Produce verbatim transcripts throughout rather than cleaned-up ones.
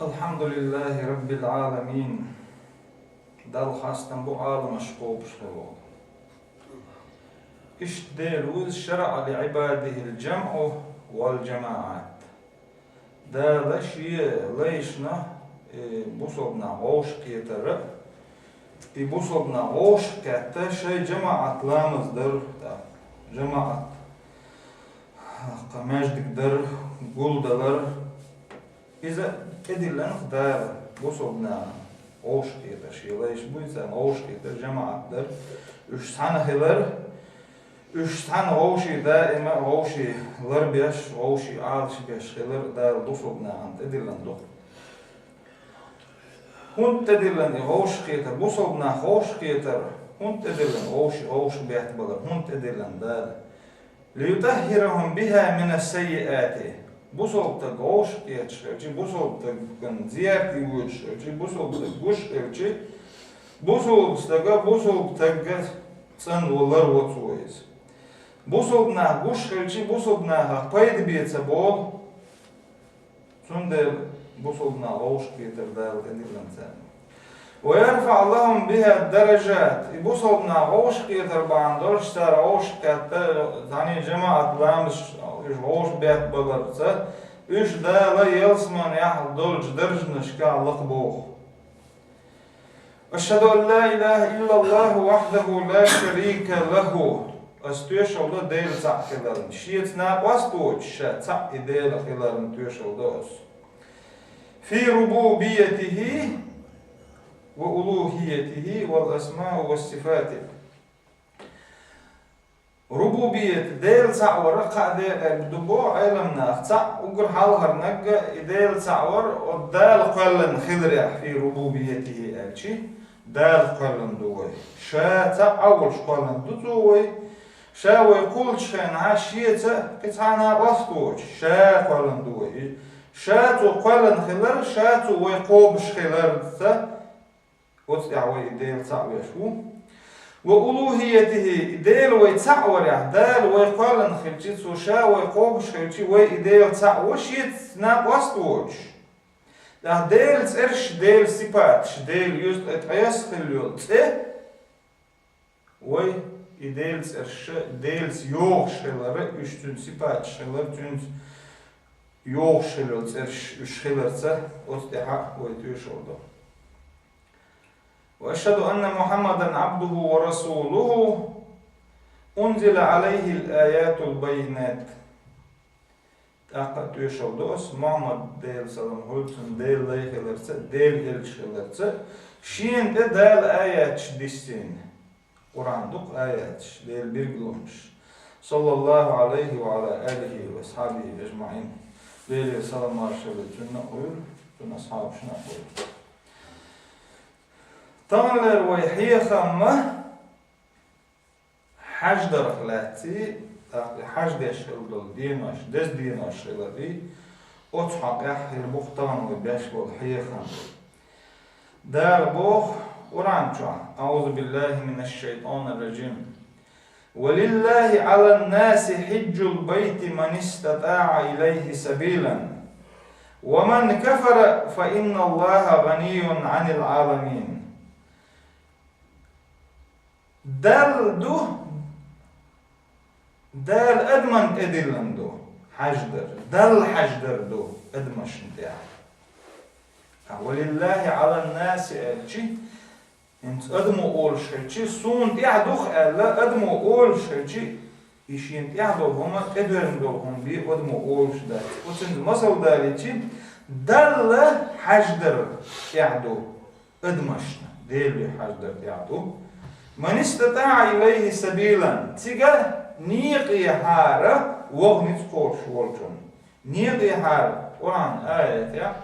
الحمد لله رب العالمين. Далла хастам бу Ӏаламаш кхобуш хилла. Иштта Дела ву иза: شرع لعباده الجمع والجماعات. Дала шен лайшна, э, бусалба нах вовшахкхетар, и бусалба нах вовшахкхетта шоай жамаӀат ламаз дар, тӀаккха жамаӀат, тӀаккха маьждиг дар, гулдалар. Иза тӀедиллинарг Дала бусалба нахана вовшахкхетар, шен лайш буй царна вовшахкхетар, жамаӀат дар, уьш цхьаьна хилар, уьш цхьаьна вовший даима, вовший лар беш, вовший Ӏалаш беш хилар Дала бусалба нахана тӀедиллина ду. ХӀунда тӀедиллина и вовшахкхетар, бусалба нах вовшахкхетар, хӀунда тӀедиллина вовший, вовшах беттабалар, хӀунда тӀедиллина Дала? ليطهرهم بها من السيئات. Бусалба стаг вовшахкхеташ хилча, бусалба стагана зерат йоьдуш хилча, бусалба стаг гуш хилча, бусалба стага, бусалба стагга цӀанвалар ву цо иза. Бусалба нах гуш хилча, бусалба нахах пайда бе ца болу. Цундела бусалба нах вовшахкхетар Дала тӀедиллина царна. ويرفع لهم بها الدرجات. И бусалба нах вовшахкхетар бахьана долуш, цара вовшахкхетта, цхьаьна жамаӀат ламазаш, уьш вовшах беттабаларца, уьш Дала ялсаманехь долчу даржанашкахь лакхабоху. أشهد أن لا إله إلا الله وحده لا شريك له. Ас тоьшалла ду Дела цхьаъ хиларна, шеца накъост воцуш, ша цхьаъ и Дела хиларна тоьшалла ду ас. في ربوبيته وألوهيته والأسماء والصفات. Рубубият, Дела цхьаъ вар кхаа декъе ду боху Ӏеламнаха. Цхьаъ уггар хьалхарниг и Дела цхьаъ вар, оцу Дала кхоьллина хиларех, في ربوبيته аьлча, Дала кхоьллина ду вай. Ша цхьаъ а волуш кхоьллина ду Цо вай. Ша вай кхуллучу хенахь шеца кхин цхьа а накъост воцуш, Ша кхоьллина ду вай. Ша Цо кхоьллина хилар, Ша Цо вай кхобуш хиларца, оцу тӀехь вай и Дела цхьаъ веш ву. وألوهيته, и Дела вай цхьаъ варехь, Дала вай кхоьллина хилча, Цо Ша вай кхобуш хилча, вай и Дела цхьаъ ву, шеца накъост воцуш. ТӀаккха Делан цӀераш, Делан сипаташ, Дела юьза ткъе ткъайоьсна хилла йолу цӀе, вай и Делан цӀераш Делаца йогӀуш хилар, уьш Цуьнан сипаташ хилар, Цуьнца йогӀуш хилла йолу цӀераш уьш хиларца, оцу тӀехь вай тоьшалла ду. وأشهد أن محمدا عبده ورسوله أنزل عليه الآيات البينات. ТӀаккха а тоьшалла ду ас, Мухьаммад, Делан салам хуьлда цунна, Делан лай хиларца, Делан элча хиларца, шена тӀе Дала аяташ диссийна. Къуръан ду-кх аяташ, Делан билгалонаш. صلى الله عليه وعلى آله وأصحابه أجمعين. Делера салам-маршалла цунна а хуьлда, цуьнан асхьабашна а хуьлда. Таханлера вай хьехам хьаьждарх лаьцна, тӀаккха хьаьж деш хилла долу денош, деза денош хилар и, оцу хьокъехь хир бу-кх тахана вай беш болу хьехам. Дала боху Къуръан чохь: أعوذ بالله من الشيطان الرجيم. ولله على الناس حج البيت من استطاع إليه سبيلا ومن كفر فإن الله غني عن العالمين. Далла ду, Дала адаман тӀедиллина ду хьаьждар, Далла хьаьждар ду адамашна тӀехь. Ткъа ولله على الناس аьлчи, хӀинца адамо олуш хилчи, суна тӀехь ду-кх аьлла, адамо олуш хилчи, и шена тӀехь долу хӀума тӀедоьрзина долу хӀума бен адамо олуш дац. Оцуьнца масал далийчи, Далла хьаьждар тӀехь ду адамашна, Деле хьаьждар тӀехь ду. من استطاع إليه سبيلا, цига некъехьара ваха ницкъ кхочуш волчунна. Некъехьара, Къуръан аятехь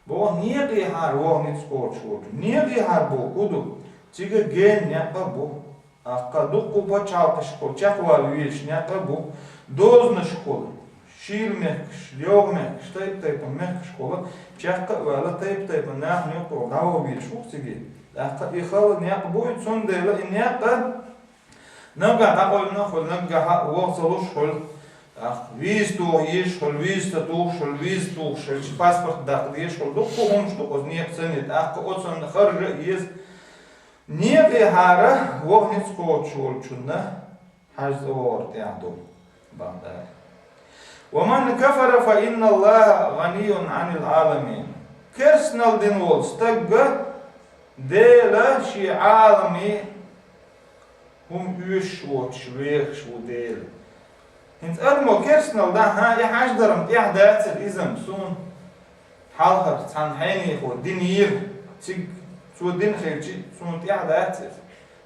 боху, некъехьара ваха ницкъ кхочуш волчунна. Некъехьара боху хӀун ду? Цига гена некъ а бу. Аккха дуккха пачхьалкхашкахула чекхвала везаш некъ а бу, дозанашкахула, шийла мехкаш, йовха мехкаш, тайп-тайпана мехкашкахула чекх а ваьлла, тайп-тайпана нахана юкъахула дӀаваха везаш ву-кх цига. ТӀаккха и хала некъ буй, цундела и некъ а наггахь дӀакъевлина а хуьлу, наггахь а ваха ца луш а хуьлу. ТӀаккха виза тоха езаш хилча, виза ца тухуш хилча, виза тухуш хилча, паспорт даккха дезаш хилча, дуккха хӀумнаш ду, оцу некъа ца нита. ТӀаккха оцунна харжа а еза. Некъахьара ваха ницкъ кхочуш волчунна хьаьж цӀа вогӀар тӀехь ду, бан дара. «ومن كفر فإن الله غني عن العالمين». Керстанал дина волу стагга Дела шен Ӏаламе хӀума оьшуш воцуш вехаш ву Дела. ХӀинца адамо керстанал дахь, хӀа, и хьаьж дар-м тӀехь дацара иза-м суна. Хьалхара цхьана хьенехо динера, цига цо дина хилча, суна тӀехь дац иза.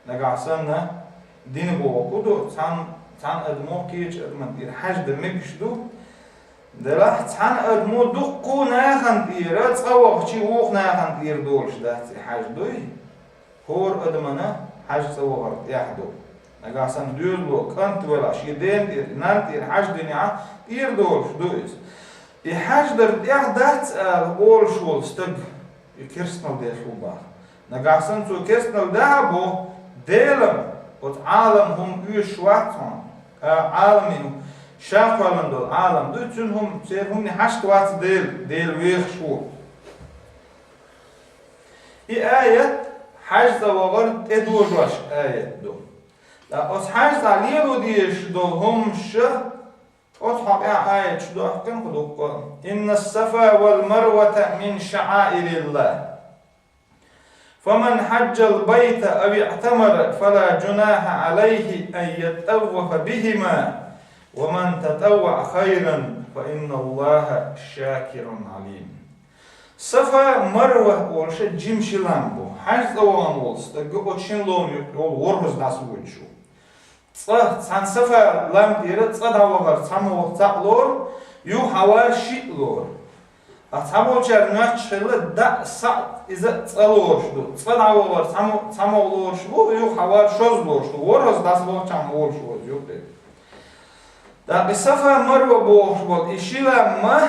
Нагахь санна дина боху ду, цхьана, цхьана адамо кхечу адамна тӀера хьаьж дан мегаш ду. Делахь цхьана адамо дуккха нахана тӀера цкъа вахча, вукху нахана тӀера долуш дац и хьаьж дуй? ХӀора адамана хьаьж цӀа вахар тӀехь ду. Нагахь санна доьзало кӀант велахь, шен дена тӀера, нанна тӀера хьаьж динехь, тӀера долуш ду иза. И хьаьж дар тӀехь дац ала олуш волу стаг, и керстанал деш ву боху. Нагахь санна цо керстанал дахь а боху, Делан оцу Ӏалам хӀума оьшуш вац хьуна. А, Ӏаламе, ша кхоьллина долу Ӏалам ду, цуьнан хӀума, церан хӀумане хьашт вац Дела, Дела вехаш ву. И аят хьаьж цӀа вахар тӀедожош аят ду. Ткъа оцу хьаьж цӀа лело дезаш долу хӀумнаш, оцу хьокъехь аяташ дохкина кху дуккха: «إن الصفا والمروة من شعائر الله. فمن حج البيت أو اعتمر فلا جناح عليه أن يطوف بهما ومن تطوع خيرا فإن الله شاكر عليم». Сафа, Марва олуш жима ши лам бу. Хьаьж цӀа вахана волу стаг оцу шина ломан юккъехула ворхӀазза дӀасавоьдуш ву. Цкъа, цхьана Сафа лам тӀера цкъа дӀавахар цхьаммо цхьаъ лору, юха хьавар шиъ лору. Ткъа цхьаболчара моьттуш хилла, даъ, саъ иза а цкъа лоруш ду. Цкъа дӀавахар цхьаммо, цхьаммо лоруш бу, юха хьавар шозза лоруш ду. ВорхӀазза дӀасавахча волуш ву иза юккъе. ТӀаккха и Сафа, Марва бохуш болу и ши лам ма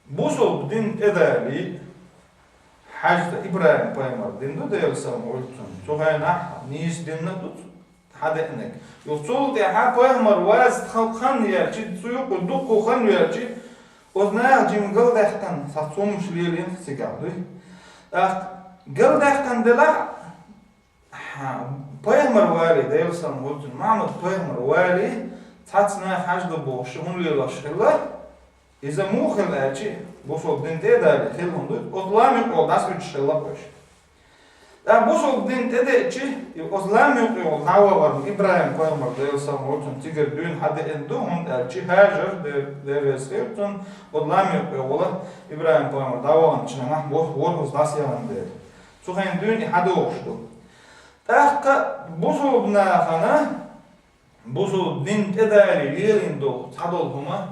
бусалба дин тӀедалий, хьаьж цӀа ИбрахӀим-пайхамар дина ду, Делан салам хуьлда цунна. Цу хенахь нийса дин а ду цу хьадеанарг. Юха цул тӀаьхьа пайхамар вац хан, хан яьлча, цу юкъа дуккха хан яьлча, оцу наха жима галдаьккхина, цхьа цхьа хӀумнаш лелийна цигахь дуй. ТӀаккха галдаьккхина делахь, хьа, пайхамар валий, Делан салам хуьлда цунна, Мухьаммад-пайхамар валий, цхьацца наха хьаьж дан бохуш, хӀума лелош хилла, иза муха хилла аьлча, бусалба дин тӀедалий хилла хӀума ду, оцу лам юккъехула дӀасавуьтуш хилла-кх уьш. ТӀаккха бусалба дин тӀедеъча, и оцу лам юккъехула дӀавахарна ИбрахӀим-пайхамар, Делан салам хуьлда цунна, цигара дуьйна хьадеана ду, хӀунда аьлча Хьажар, Де-, Дела реза хуьлда цунна, оцу лам юккъехула ИбрахӀим-пайхамар дӀаваханчу хенахь вор-, ворхӀазза дӀасаяхна дела. Цу хенахь дуьйна и хьадогӀуш ду. ТӀаккха бусалба нахана, бусалба дин тӀедалий лелийна долу цхьадолу хӀума,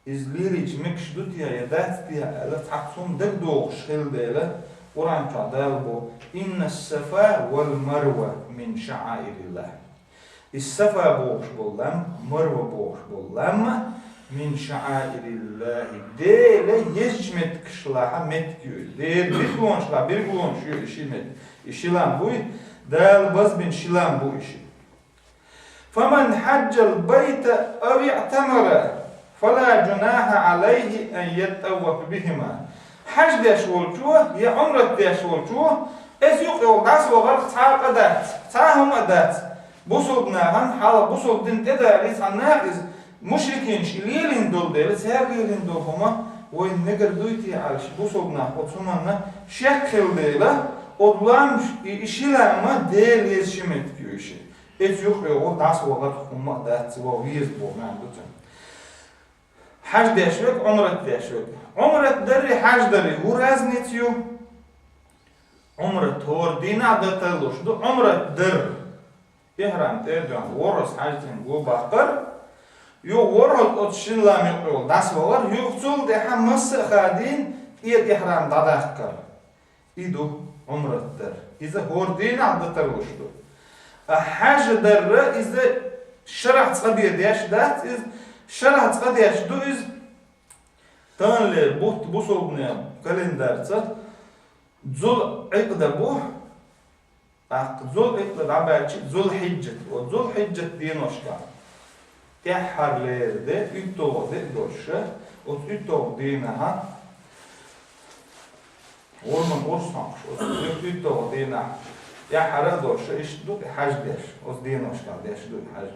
иза лелийча мегаш ду те я дац те аьлла, цхьацца хӀума дагадогӀуш хилла дела, Къуръан чохь Дала боху: «إن الصفا والمروة من شعائر الله». И Сафа бохуш болу лам, Марва бохуш болу лам, «من شعائر الله», Делан езачу меттигаш лахь меттиг ю иза. Делан билгалонаш лахь билгалонаш ю и ши мет-, и ши лам буй, Дала базбина ши лам бу и ши. «فمن حج البيت أو اعتمر فلا جناح عليه أن يطوف بهما». Хьаьж деш волчо я Ӏумрат деш волчо, иза юккъехула дӀасавахарх цхьа а къа дац, цхьа а хӀума а дац. Бусалба нахана хьалха бусалба дин тӀедалий цхьана наха иза, мушрикинаш и лелийна долу дела, цара лелийна долу хӀума вайна мегар дуй те аьлча, бусалба нах оцу хӀуманна шек хилла дела, оцу лам, и, и ши лам Делан езачу меттиг ю и ши. Иза юккъехула дӀасавахарх хӀума а дац, ваха веза боху маьӀна ду цуьнан. Хьаьж деш верг, Ӏумрат деш верг. Ӏумрат дари хьаьж дари хӀун разница ю? Ӏумрат хӀора дийнахь дан тарлуш ду, Ӏумрат дар, ихьрам тӀе а доьхна, ворхӀазза хьаьж цӀена го баккхар, юха ворхӀазза оцу шина лам юккъехула дӀасавахар, юха цул тӀаьхьа масса а хадийна, тӀера ихьрам дӀадаккхар. И ду Ӏумрат дар. Иза хӀора дийнахь дан тарлуш ду. А хьаьж дар, иза шарахь цкъа бен деш дац иза, шарахь цкъа деш ду иза. Таханлера бутт бусалбанийн календарца Зул-Ӏикъда бу, тӀаккха Зул-Ӏикъда дӀабаьлча Зул-Хьиджат. Оцу Зул-Хьиджат деношкахь тӀаьххьарлера де, уьтталгӀа де а долуш, оцу уьтталгӀа дийнахьа, гӀурман урс хьокхуш, оцу уьтталгӀа дийнахь тӀаьххьара а долуш, иштта ду и хьаж деш, оцу деношкахь деш ду и хьаж.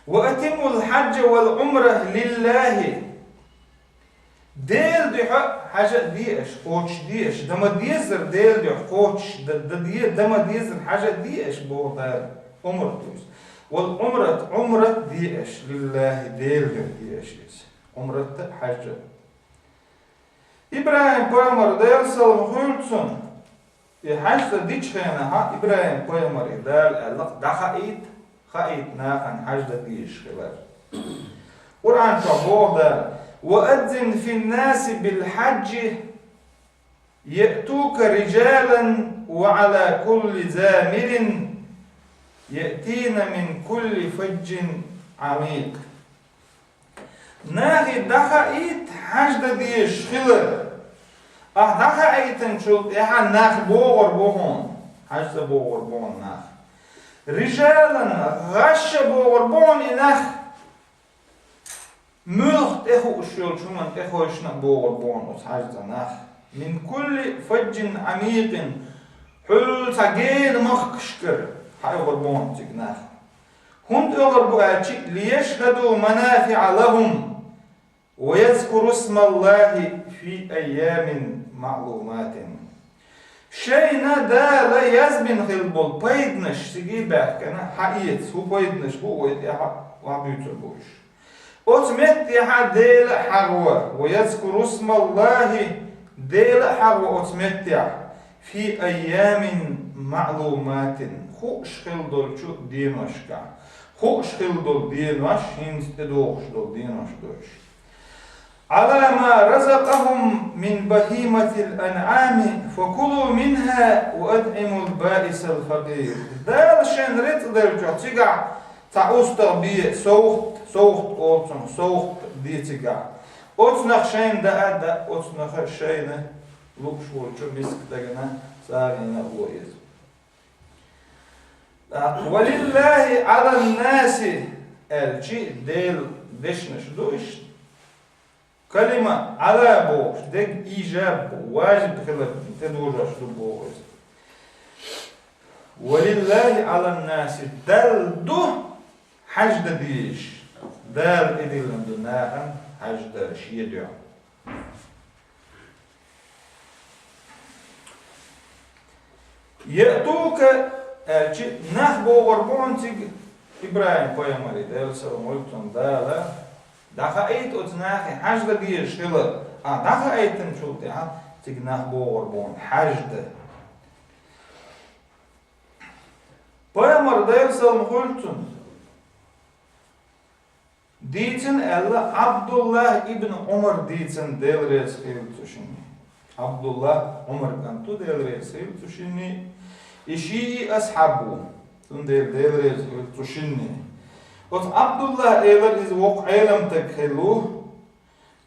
«وأتموا الحج والعمرة لله». Делан дуьхьа хьажа а де аша, кхочуш де аша, дан ма дезара Делан дуьхьа кхочуш, дан, дан де, дан ма дезара хьажа а де аша, боху Дала, Ӏумрат вуьйса. «والعمرة», Ӏумрат де аша, «لله», Делан дуьхьа де аша иза. Ӏумрат а, хьаж а. ИбрахӀим-пайхамар, Делан салам хуьлда цунна, и хьаж цӀа дича хенахьа ИбрахӀим-пайхамаре Дала аьлла-кх, дӀахаийта, хаийта нахана хьаж дан дезаш хилар. Къуръан чохь боху Дала: «وأذن في الناس بالحج يأتوك رجالا وعلى كل ضامر يأتين من كل فج عميق». Нахе дӀахаийта хьаж дан дезаш хилар. Ахь дӀахаийтинчул тӀаьхьа нах богӀур бу хьуна, хьаж цӀа богӀур бу хьуна нах. «رجالا», гӀаш а богӀур бу хьуна и нах. Муьлхха тӀехууш йолчу хӀуманна тӀехойшна а богӀур бу хьуна оцу хьаж цӀа нах. «من كل فج عميق», хьуьлла цхьа гена махкашкара хьаоьхур бу хьуна цига нах. ХӀунда оьхур бу аьлча: «ليشهدوا منافع لهم ويذكروا اسم الله في أيام معلومات». Шайна Дала язбина хилла болу пайданаш цига баьхкина хьаэца, хӀун пайданаш бу вай тӀехьа охьабуьйцур бу уьш. Оцу меттехьа Дела а хьагӀо, «ويذكروا اسم الله», Дела а хьагӀо оцу меттехь, «في أيام معلومات», хууш хилла долчу деношкахь. Хууш хилла долу денош, хӀинца тӀедогӀуш долу денош ду уьш. «على ما رزقهم من بهيمة الأنعام فكلوا منها وأطعموا البائس الفقير». Дала шайна рицкъ деллачохь цигахь цхьа устагӀа бен, совгӀат, совгӀат олу цунах, совгӀат де цигахь. Оцунах шайна даа а даа, оцунах шайна лууш волчу мискан стагана, сагӀина а ло иза. ТӀаккха «ولله على الناس» аьлчи, Делан дешнаш ду иштта. Калима «على» бохуш, дерг ижаб бу, важиб хилар тӀедожош ду боху иза. «ولله على الناس», Далла ду хьаж дан дезаш, Дала тӀедиллина ду нахана хьаж дан шен дуьхьа. «يأتوك» аьлчи, нах богӀур бу хьуна цига ИбрахӀим-пайхамаре, Делан салам хуьлда цунна, Дала, дӀахаийта оцу нахе хьаж дан дезаш хилар, а дӀахаийтинчул тӀаьхьа цига нах богӀур бу хьуна хьаж дан. Пайхамар, Делан салам хуьлда цунна, дийцина аьлла, Ӏабдуллахь ибн Ӏумар дийцина, Дела реза хуьлда цу шинна. Ӏабдуллахь Ӏумар кӀант ву, Дела реза хуьлда цу шинна. И шиъ а асхьаб ву, цундела Дела реза хуьлда цу шинна. Оцу Ӏабдуллахь элира, иза воккха Ӏеламстаг хилла ву.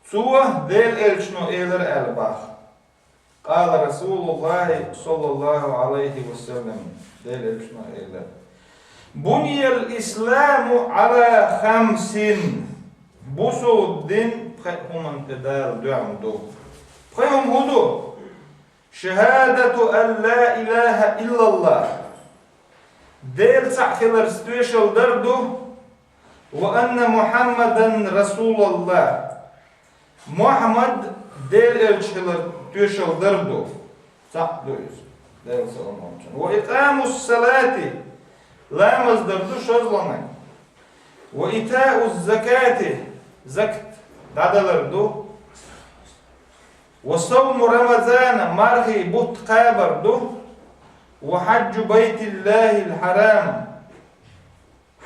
Цо Делан элчано элира аьлла боху. قال رسول الله صلى الله عليه وسلم, Делан элчано элира: «بني الإسلام على خمس». Бусалба дин пхи хӀуманна тӀе Дала доьхна ду. Пхи хӀума хӀун ду? «شهادة أن لا إله إلا الله», Дела цхьаъ хиларца тоьшалла дар ду, «وأن محمدا رسول الله», Мухьаммад Делан элча хилар тоьшалла дар ду. Цхьаъ ду иза, Делан салам хуьлда цунна. «وإقام الصلاة», ламаз дар ду шозлагӀниг. «وإيتاء الزكاة», закат дӀадалар ду. «وصوم رمضان», мархий бутт кхабар ду. «وحج بيت الله الحرام»,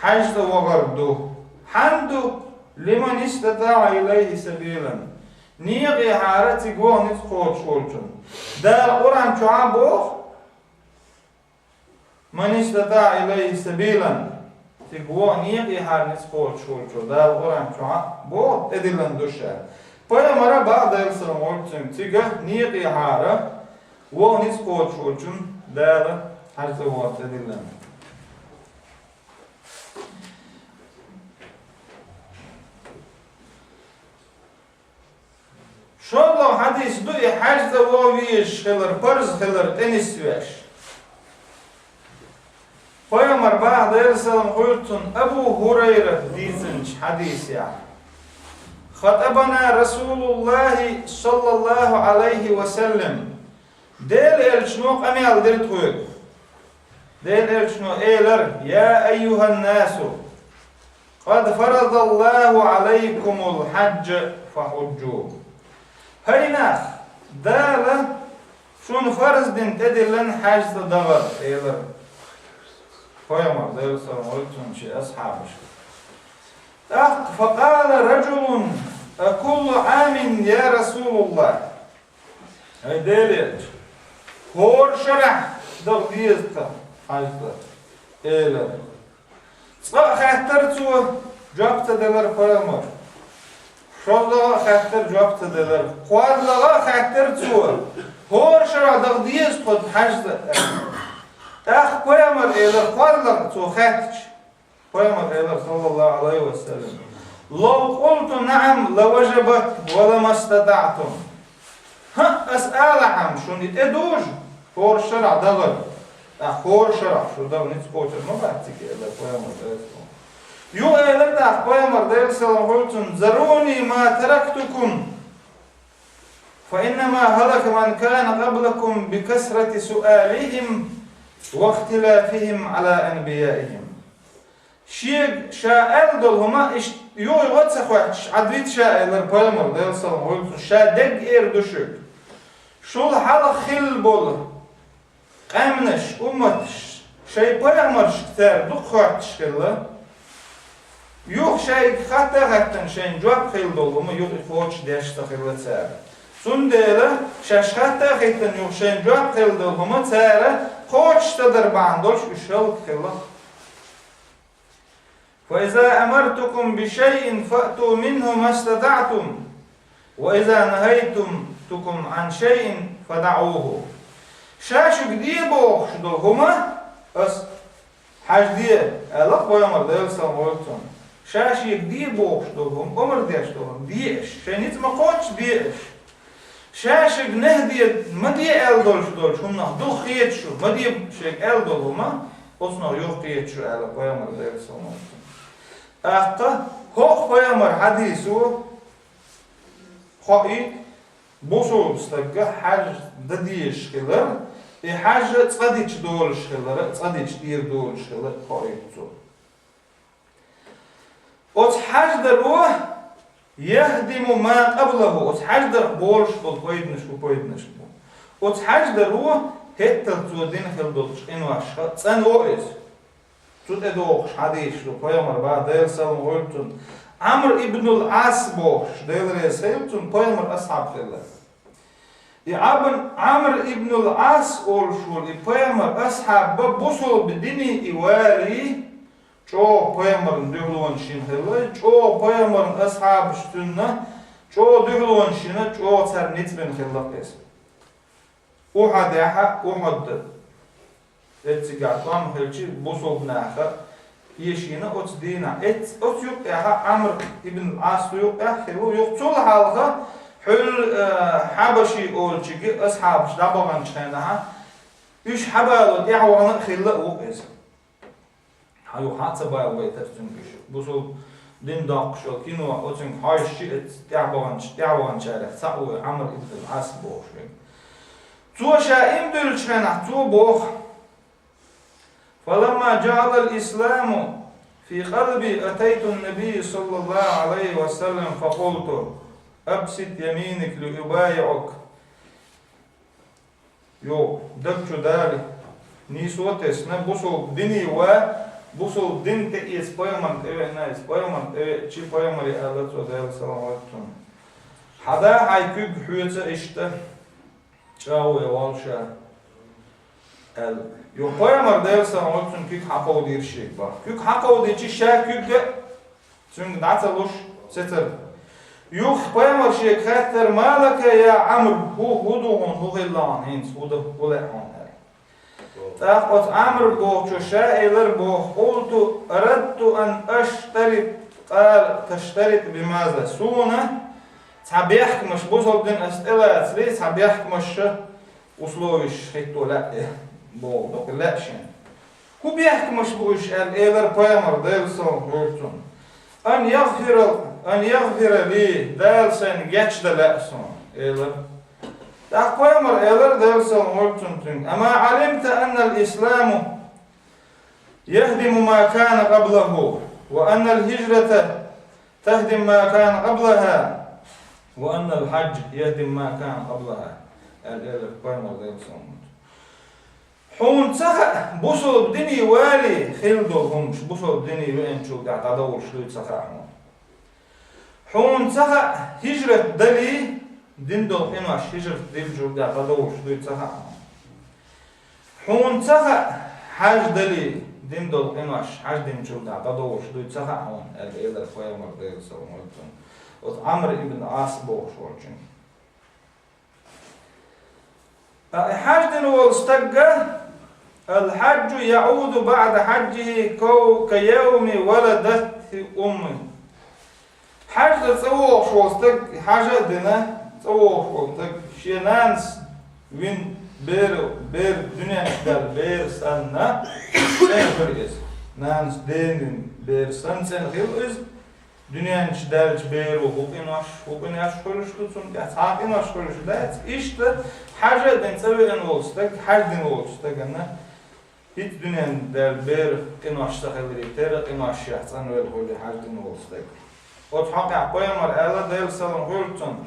хьаьж цӀа вахар ду. Хьанна ду? «لمن استطاع إليه سبيلا». Некъахьара цига ваха ницкъ кхочуш волчунна. Дала Къуръан чохь а боху: «من استطاع إليه سبيلا». Цига ваха некъахьара ницкъ кхочуш волчо, Дала Къуръан чохь а боху, тӀедиллина ду ша. Пайхамара боху, Делан салам хуьлда цунна, цига некъахьара ваха ницкъ кхочуш волчунна Дала хьаьж цӀа вахар тӀедиллина. ШоллагӀа хьадис ду и хьаьж цӀа ваха везаш хилар, парз хилар тӀенисвеш. Пайхамара баха, Делан салам хуьлда цунна, Абу ХӀурайрата дийцинчу хьадисехь: «خطبنا رسول الله صلى الله عليه وسلم». Делан элчано къамел дира тхоьга. Делан элчано элира: «يا أيها الناس قد فرض الله عليكم الحج فحجوا». ХӀай нах, Дала шуна фарз дина тӀедиллина хьаьж цӀа дахар, элира Пайхамара, Делан салам хуьлда цунна, шен асхьабашка. ТӀаккха: «فقال رجل: أكل عام يا رسول الله؟» ХӀай Делан элча, хӀора шарахь даха деза тхан хьаьж цӀа, элира. Цкъа а хаьттира цо, жоп ца делира Пайхамара. ШоллагӀа а хаьттира, жоп ца делира. КхоалагӀа а хаьттира цо, хӀора шарахь даха деза тхо хьаьж цӀа, аьлла. ТӀаккха Пайхамара элира, кхоалагӀа цо хаьттича, Пайхамара элира, саллаллаху Ӏалайхи ва саллам: «لو قلت نعم لوجبت ولما استطعتم». ХӀаъ, ас алахьа шуна и тӀедужу, хӀора шарахь дахар, тӀаккха хӀора шарахь шу даха ницкъ кхочур ма бац цига, элира Пайхамара, Делан салам хуьлда цунна. Юха элира тӀаккха Пайхамара, Делан салам хуьлда цунна: «ذروني ما تركتكم، فإنما هلك من كان قبلكم بكثرة سؤالهم واختلافهم على أنبيائهم». Шега ша аьлла долу хӀума иштта юха-юха ца хоьттуш, Ӏадвита ша, элира Пайхамара, Делан салам хуьлда цунна, ша дерг эр ду шуьга. Шул хьалха хилла болу къаьмнаш, умматаш, шайн пайхамаршка цара дукха хоьттуш хилла. Юха шайга хатта а хаттана, шайна жоп хилла долу хӀума юха и кхочушдеш ца хилла цара. Цундела шаьш хатта а хаттана, юха шайна жоп хилла долу хӀума цара кхочуш ца дар бахьана долуш уьш хӀаллакьхилла. «فإذا أمرتكم بشيء فأتوا منه ما استطعتم، وإذا نهيتكم عن شيء فدعوه». Ша шуьга де бохуш долу хӀума, ас хьаьж де, аьлла Пайхамара, Делан салам хуьлда цунна. Ша шега де бохуш долу хӀума, омра деш долу хӀума де аша, шайн ницкъ ма кхоччу де аша. Ша шега нахьи де, ма де аьлла долуш долчу хӀуманах дукха хета шу, ма де шега аьлла долу хӀума, оцунах юха кхета шу, аьлла Пайхамара, Делан салам хуьлда цунна. ТӀаккха хӀокху Пайхамара хьадисо хоуьйту бусулба стага хьаьж дан дезаш хилар, и хьаьж цкъа дича долуш хилар, цкъа дича дийр долуш хилар хоуьйту цо. Оцу хьаьж даро «яхдиму ма къаблаху», оцу хьаьж дарх болуш болу пайданаш бу, пайданаш бу. Оцу хьаьж даро хӀетталц цо дина хила долчу къиношха цӀанво иза. Цу тӀе догӀуш хьадисаш ду, Пайхамара баха, Делан салам хуьлда цунна, Ӏамр ибн ал-Ӏас бохуш, Дела реза хуьлда цунна, Пайхамара асхьаб хилла. И Ӏабн-, Ӏамр ибн ал-Ӏас олуш волу и Пайхамара асхьаб бусулба дине и валий, чӀогӀа Пайхамарна дуьхьалонаш йина хилла, чӀогӀа Пайхамаран асхьабаш цуьнан, чӀогӀа дуьхьалонаш йина, чӀогӀа царна ницкъ бина хилла иза. Ухьудехь, Ухьуд, эццигахь тӀом хилча, бусулба наха эшийна оцу дийнахь. Эц-, оцу юккъехь Ӏамр ибн Ӏас юккъехь хилла, юха цул хьалха хьуьлла, э, Хьабаши олучуьнга асхьабаш дӀабаханчу хенахь, уьш хьабало тӀаьхьавахана а хилла а ву иза. Хьан юха хьан а ца балабайтара цуьнга уьш. Бусулба дин доккхуш йолу кино оцуьнга хьожуш, эц-, тӀаьхьабаханчу-, тӀаьхьабаханчарех цхьаъ ву Ӏамр ибн Ӏас бохуш верг. Цо ша иман дуьллучу хенахь, цо боху: «فلما جعل الإسلام في قلبي أتيت النبي صلى الله عليه وسلم فقلت: أبسط يمينك لأبايعك». Йо, даг чу дали, нийсо а тесна, бусулба дине ва, бусулба дин тӀе эца пайхамарна тӀевеана, иза пайхамарна тӀевеачи, пайхамаре аьлла цо, Делан салам хуьлда цунна: «Хьада хьайн куьг хьоьца иштта, чӀагӀо я валла ша», аьлла. Йо, пайхамара, Делан салам хуьлда цунна, куьг хьакховдийра шега бах. Куьг хьакховдийчи ша куьг а цуьнга дӀа ца луш сецара. Юха пайхамара шега хаьттара: «Ма лака, я Ӏамр, хӀу, хӀу ду хьуна, хӀу хилла хьуна хӀинца, хӀу ду, хӀу лаьа хьуна?» аьлла. ТӀаккха оцу Ӏамр бохучо ша элира боху: «Къулту: арадту ан аштарит, къала: таштарит бимаза?» Суна Цхьа бехкамаш бусалба дин ас тӀелацале, цхьа бехкамаш условиш хӀитто лаьа боху дукха лаьа шен. ХӀун бехкамаш бу уьш аьлла, элар пайхамар Делан салам хуьлу цунна. Ан ягъфира, ан ягъфира ли, Дала сайна гечдан лаьа суна, элар. ТӀаккха пайхамар элар Делан салам хуьлу цунна цуьнга. Ама Ӏалимта аннал исламу яхдиму ма кана къаблагьу, ва аннал хӀижрата тахдиму ма кана къаблагьа, ва аннал хьаджа яхдиму ма кана къаблагьа, аьлла элар пайхамар Делан салам хуьлу цунна. Хьуна ца хаьа, бусалба дине вале хилла долу хӀумаш, бусалба дине веанчул тӀаьхьа дӀадовлуш дуй ца хаьа хьуна. Хьуна ца хаьа, хӀижрат дале, дина долу къинош хӀижрат диллинчул тӀаьхьа дӀадовлуш дуй ца хаьа хьуна. Хьуна ца хаьа, хьаж дале, дина долу къинош хьаж динчул тӀаьхьа дӀадовлуш дуй ца хаьа хьуна, аьлла элар пайхамар Делан салам хуьлу цунна оцу Ӏамр ибн Ӏас бохуш волчуьнга. Ткъа и хьаж дина волу стагга, алхьаджу яӀуду баӀда хьаджихи ков-, ка явми валадатхи умми. Хьаж дан цӀа вогӀуш волу стаг, и хьажа а дина, цӀа вогӀуш волу стаг, шен нанас вина бер, бер дуьнен чу даьлла бер санна, цӀена хир иза. Нанас дена вина бер санна цӀена хир иза. Дуьнен чу даьллачу беро хӀун къинош, хӀун къинош хуьлуш ду, цунна тӀехь цхьа а къинош хуьлуш дац. Иштта хьажа а дина цӀа веана волу стаг, хьаж дина волчу стагана хӀинца дуьнен даьлла бер къинош ца хиларе терра, къиношех цӀанвелла хуьлу хьаж дина волу стаг. Оцу хьокъехь пайхамар аьлла, Делан салам хуьлу цунна: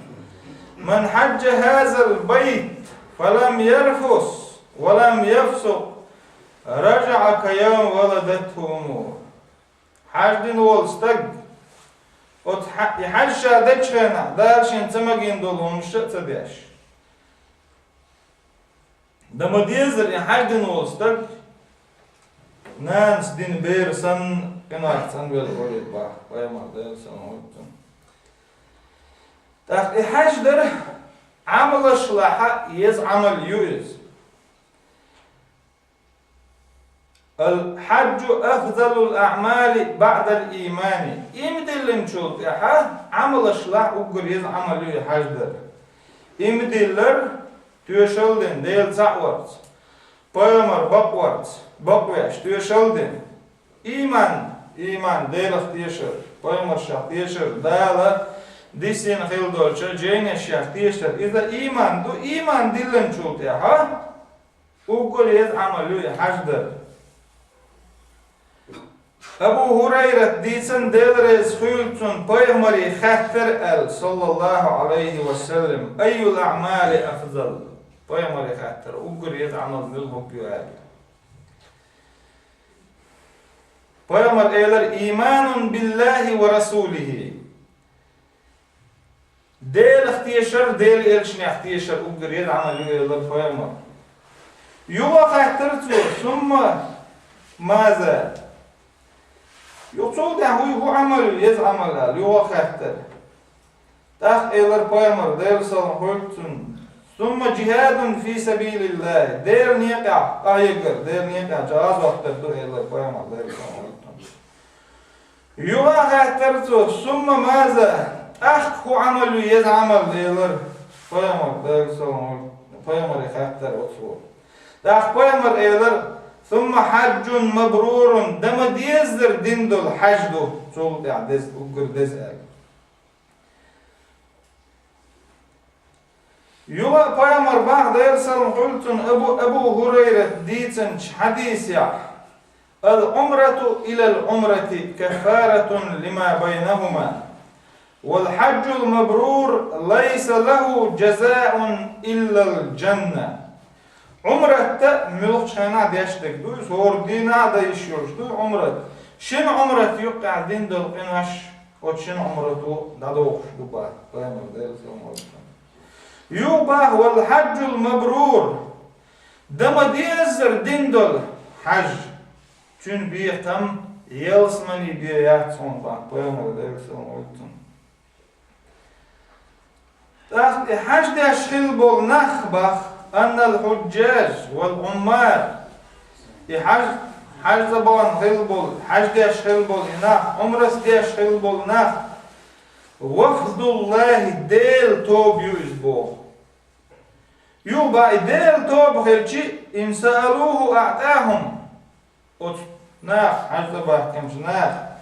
«Ман хьаджа хьазал байт, фалам ярфус, валам яфсукъ, ражаӀа ка явми валадатху уммуху». Хьаж дина волу стаг, оцу хьа-, и хьаж ша дечу хенахь, Дала шен ца магийна долу хӀуманаш а ца деш. Дан ма дезара и хьаж дина волу стаг, нанас дина бер санна, къиношех цӀанвелла хуьлу боху пайхамар, Делан салам хуьлу цунна. ТӀаккха и хьаж дар Ӏамалшлахь еза Ӏамал ю иза. Алхьаджу афзалул аӀмали баӀдал иймани. Ийман диллинчул тӀаьхьа Ӏамалшлахь уггар еза Ӏамал ю и хьаж дар. Ийман диллар, тоьшалла дина, Дела цхьаъ варца, пайхамар бакъ варца, бакъвеш, тоьшалла дина. Ийман, ийман, Делах тешар, пайхамаршех тешар, Дала дисина хила долчу жайнашех тешар. Иза ийман ду, ийман диллинчул тӀаьхьа уггар еза Ӏамал ю и хьаж дар. Абу ХӀурайрат дийцина, Дела реза хуьлда цунна, пайхамаре хаьттира аьлла, саллаллаху Ӏалайхи ва саллам: «Айюл аӀмали афзал?» Пайхамаре хаьттира, уггар еза Ӏамал муьлха ю аьлла. Пайхамар элира: «Ийманун биллахи ва расулихи». Делах тешар, Делан элчанех тешар уггар еза Ӏамал ю, элира пайхамар. Юха хаьттира цо: «Сумма маза?» Юха цул тӀаьхьа хӀун, хӀун Ӏамал ю, еза Ӏамал аьлла, юха хаьттира. ТӀаккха элира пайхамар, Делан салам хуьлда цунна: «Сумма жихӀадун фи сабилиллахи». Делан некъехь къахьегар, Делан некъехь жагӀазот дар ду, элира пайхамар, Делан салам хуьлда цунна. Юха хаьттира цо: «Сумма маза?» ТӀаккха хӀун Ӏамал ю, еза Ӏамал, элира пайхамар, Делан салам хуьлда, пайхамаре хаьттира оцо. ТӀаккха пайхамар элира: «Сумма хьаджун мабрурун», дан ма деззара дина долу хьаж ду, цул тӀаьхьа деза, уггар деза аьлла. Юха пайхамар боху, Делан салам хуьлда цунна, Абу, Абу ХӀурайрат дийцинчу хьадисехь: «Ал-Ӏумрату илал-Ӏумрати каффаратун лима байнахума, вал-хьаджул мабрур лайса лаху жазаун иллал-жанна». Ӏумрат муьлххачу хенахь деш дерг ду иза, хӀора дийнахь а дан йиш йолуш ду Ӏумрат. Шина Ӏумрат юккъехь дина долу къинош оцу шина Ӏумрато дӀадохуш ду боху пайхамар, Делан салам хуьлда цунна. Юха боху: «Вал-хьаджул мабрур». Дан ма деззара дина долу хьаж, цуьнан бекхам ялсамани бен яц хьуна боху пайхамар, Делан салам хуьлда цунна. ТӀаккха и хьаж деш хилла болу нах боху: «Аннал хьуджжаж вал-Ӏуммар». И хьаж, хьаж цӀа бахана хилла болу, хьаж деш хилла болу и нах, Ӏумрас деш хилла болу нах, وفد الله, Делан тоба ю иза боху. Юха боху, и Делан тоба хилча, إن سألوه أعطاهم. Оцу наха, хьаьж цӀа баьхкинчу наха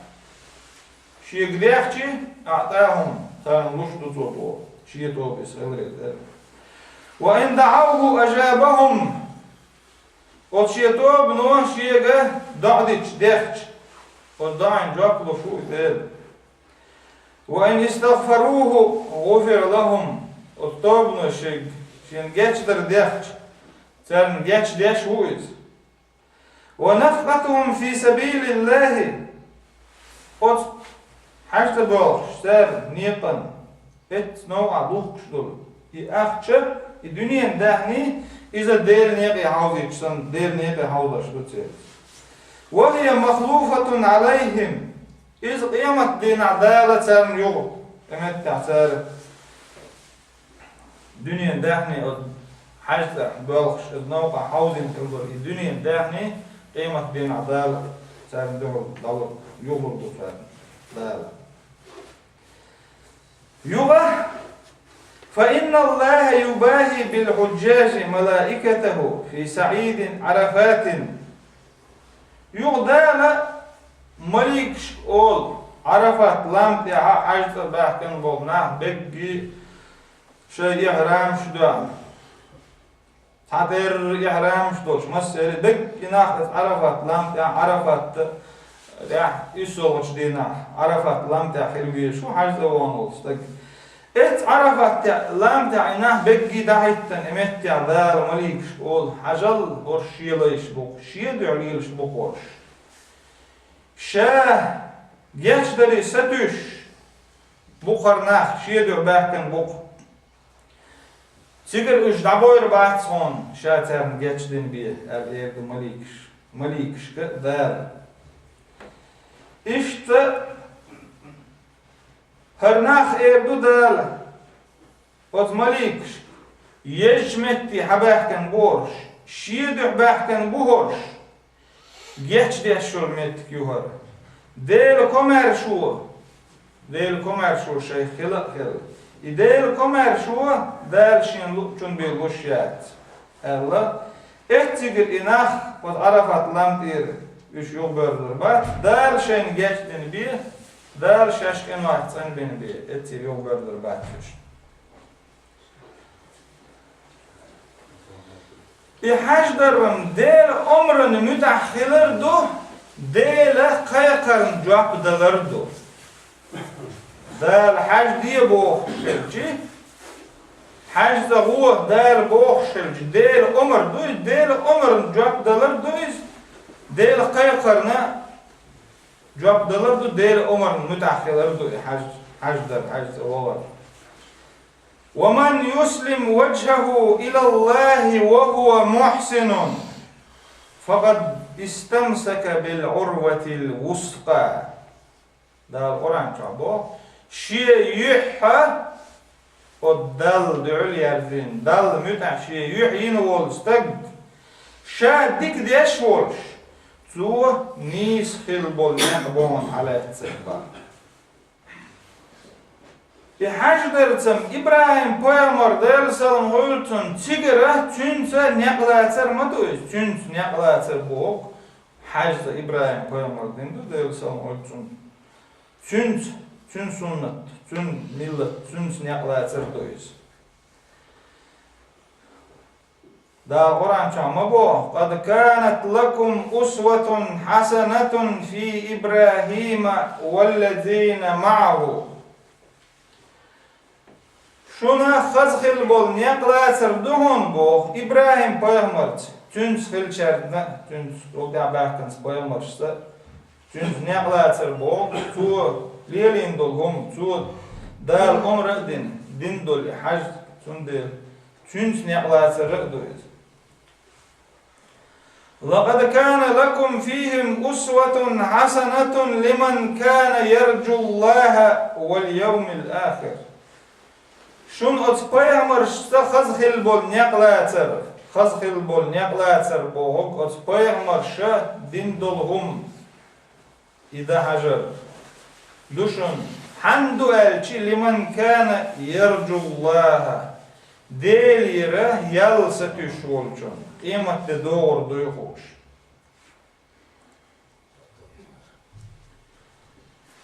шега дехча, أعطاهم, царна луш ду цо боху, шен тоба иза хиларе дара. وإن دعوه أجابهم. Оцу шен тобано шега доӀа дича, дехча, оцу доӀина жоп луш ву иза Дела. وإن استغفروه غفر لهم. Оцу тобано шега, шена гечдар дехча, царна гечдеш ву иза. ونفقتهم في سبيل الله. Оцу хьаьж цӀа боьлхуш цара некъан эццу новкъахь духкуш долу и ахча, и дуьненан даьхни, иза Делан некъе хьовзийча санна, Делан некъе хьовзош ду церан. وهي مخلوفة عليهم. Иза къематдийнахь Дала царна юха, къематдийнахь цара дуьненан даьхни оцу хьаьж цӀа боьлхуш, иза новкъахь хьовзийна хилла долу и дуьненан даьхни къематдийнахь Дала царна дуьхьал дӀалур, юхалур ду царна Дала. Юха, فإن الله يباهي بالحجاج ملائكته في صعيد عرفات. Юха Дала маликашка олу, Ӏарафат лам тӀехь хьаьж цӀа баьхкина болу нах берриге шайн ихьрамаш доьхна. Цхьатерра ихьрамаш долуш, массеран берриге нах иза Ӏарафат лам тӀехь, Ӏарафат тӀехь, уьссалгӀачу дийнахь, Ӏарафат лам тӀехь хила везаш ву хьаьж цӀа вахана волу стаг. Эццу Ӏарафат тӀехь, лам тӀехь и нах берриге дӀахӀиттина, и меттехь Дала маликашка олу: хьажал, хӀорш шен лайш бу-кх, шен дуьхьа лелаш бу-кх хӀорш. Ша гечдаре сатуьйсуш бу-кх хӀара нах, шен дуьхьа баьхкина бу-кх. Цигара уьш дӀабойр бац хьуна, ша царна гечдина бен, аьлла эр ду маликаш-, маликашка Дала. Иштта хӀара нах, эр ду Дала оцу маликашка, езачу метте хьабаьхкина бу хӀорш, шен дуьхьа баьхкина бу хӀорш, гечдеш йолу меттиг ю хӀара. Делан комаьршо, Делан комаьршо шайх хила а хилла. И Делан комаьршо Дала шена луъучун бен луш яц, аьлла, эццигара и нах оцу Ӏарафат лам тӀера уьш юхабоьрзур бац, Дала шайна гечдина бен, Дала шаьш къинойх цӀанбина бен, эццигара юхабоьрзур бац уьш. И хьаьж даран Делан омрана муьтӀахь хилар ду, Делан кхайкхарна жоп далар ду. Дала хьаьж де бохуш хилча, хьаьж цӀа гӀо Дала бохуш хилча, Делан омра ду иза, Делан омрана жоп далар ду иза, Делан кхайкхарна жоп далар ду, Делан омрана муьтӀахь хилар ду и хьаьж, хьаьж дар, хьаьж цӀа вахар. ومن يسلم وجهه إلى الله وهو محسن فقد استمسك بالعروة الوثقى. Дала Къуръан чохь боху: шен юьхь оцу Далла дуьхьал яьрзина, Далла муьтӀахь шен юьхь йина волу стаг, ша дика деш волуш, цо нийса хилла болу некъ бохьана хьалаьцна боху. И хьаьж дарцам ИбрахӀим-пайхамар, Делан салам хуьлда цунна, цигара цуьнца некъ лацар ма ду иза, цуьнца некъ лацар боху хьаьж цӀа ИбрахӀим-пайхамар дина ду, Делан салам хуьлда цунна. Цуьнца, цуьнан суннат, цуьнан миллат, цуьнца некъ лацар ду иза. Дала Къуръан чохь ма боху: قد كانت لكم أسوة حسنة في إبراهيم والذين معه. Шуна хаза хилла болу некъ лацар ду хьуна боху ИбрахӀим-пайхамарца, цуьнца хиллачаьрца, цуьнца тӀаьхьа баьхкинчу пайхамаршца, цуьнца некъ лацар боху, цо лелийна долу хӀума, цо Дала омра а дина, дина долу и хьаьж, цундела цуьнца некъ лацар а ду иза. لقد كان لكم فيهم أسوة حسنة لمن كان يرجو الله واليوم الآخر. Шуна оцу пайхамаршца хаза хилла болу некъ лацар, хаза хилла болу некъ лацар бохург оцу пайхамарша дина долу хӀума. И дан хьажар ду шуна, Ӏан ду аьлча, лиман кана ярджуллаха, Делера ял сатуьйсуш волчун, къематде догӀур дуй хууш.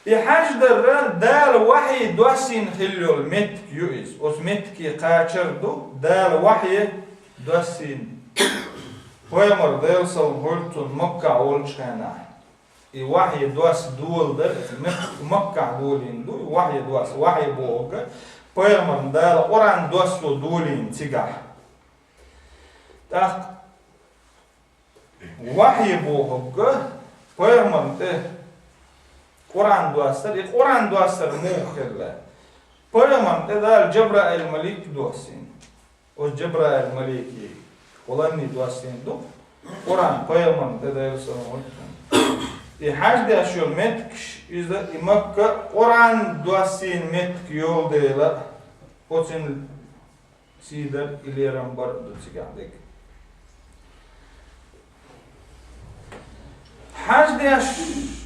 И хьаждар Дала вахьи доссийна хилла йолу меттиг ю иза. Оцу меттиге кхачар ду Дала вахьи доссийна. Пайхамар, Делан салам хуьлда цунна, Маккахь волчу хенахь, и вахьи досса доладар, иза Мак-, Маккахь долийна ду, и вахьи досса, вахьи бохург, пайхамарна Дала Къуръан доссо долийна цигахь. ТӀаккха вахьи бохург, пайхамарна тӀе Къуръан доссар, и Къуръан доссар муха хилла? Пайхамарна тӀе Дала Джабраил малик доссийна. Оцу Джабраил малике Къуръанний доссийна ду, Къуръан пайхамарна тӀе Делан салам хуьлда цунна. И хьаждеш йолу меттигаш, иза и Макка Къуръан доссийна меттиг йолу дела, оцуьнан сий дар, и лерам бар а ду цигахь дерг. Хьаждеш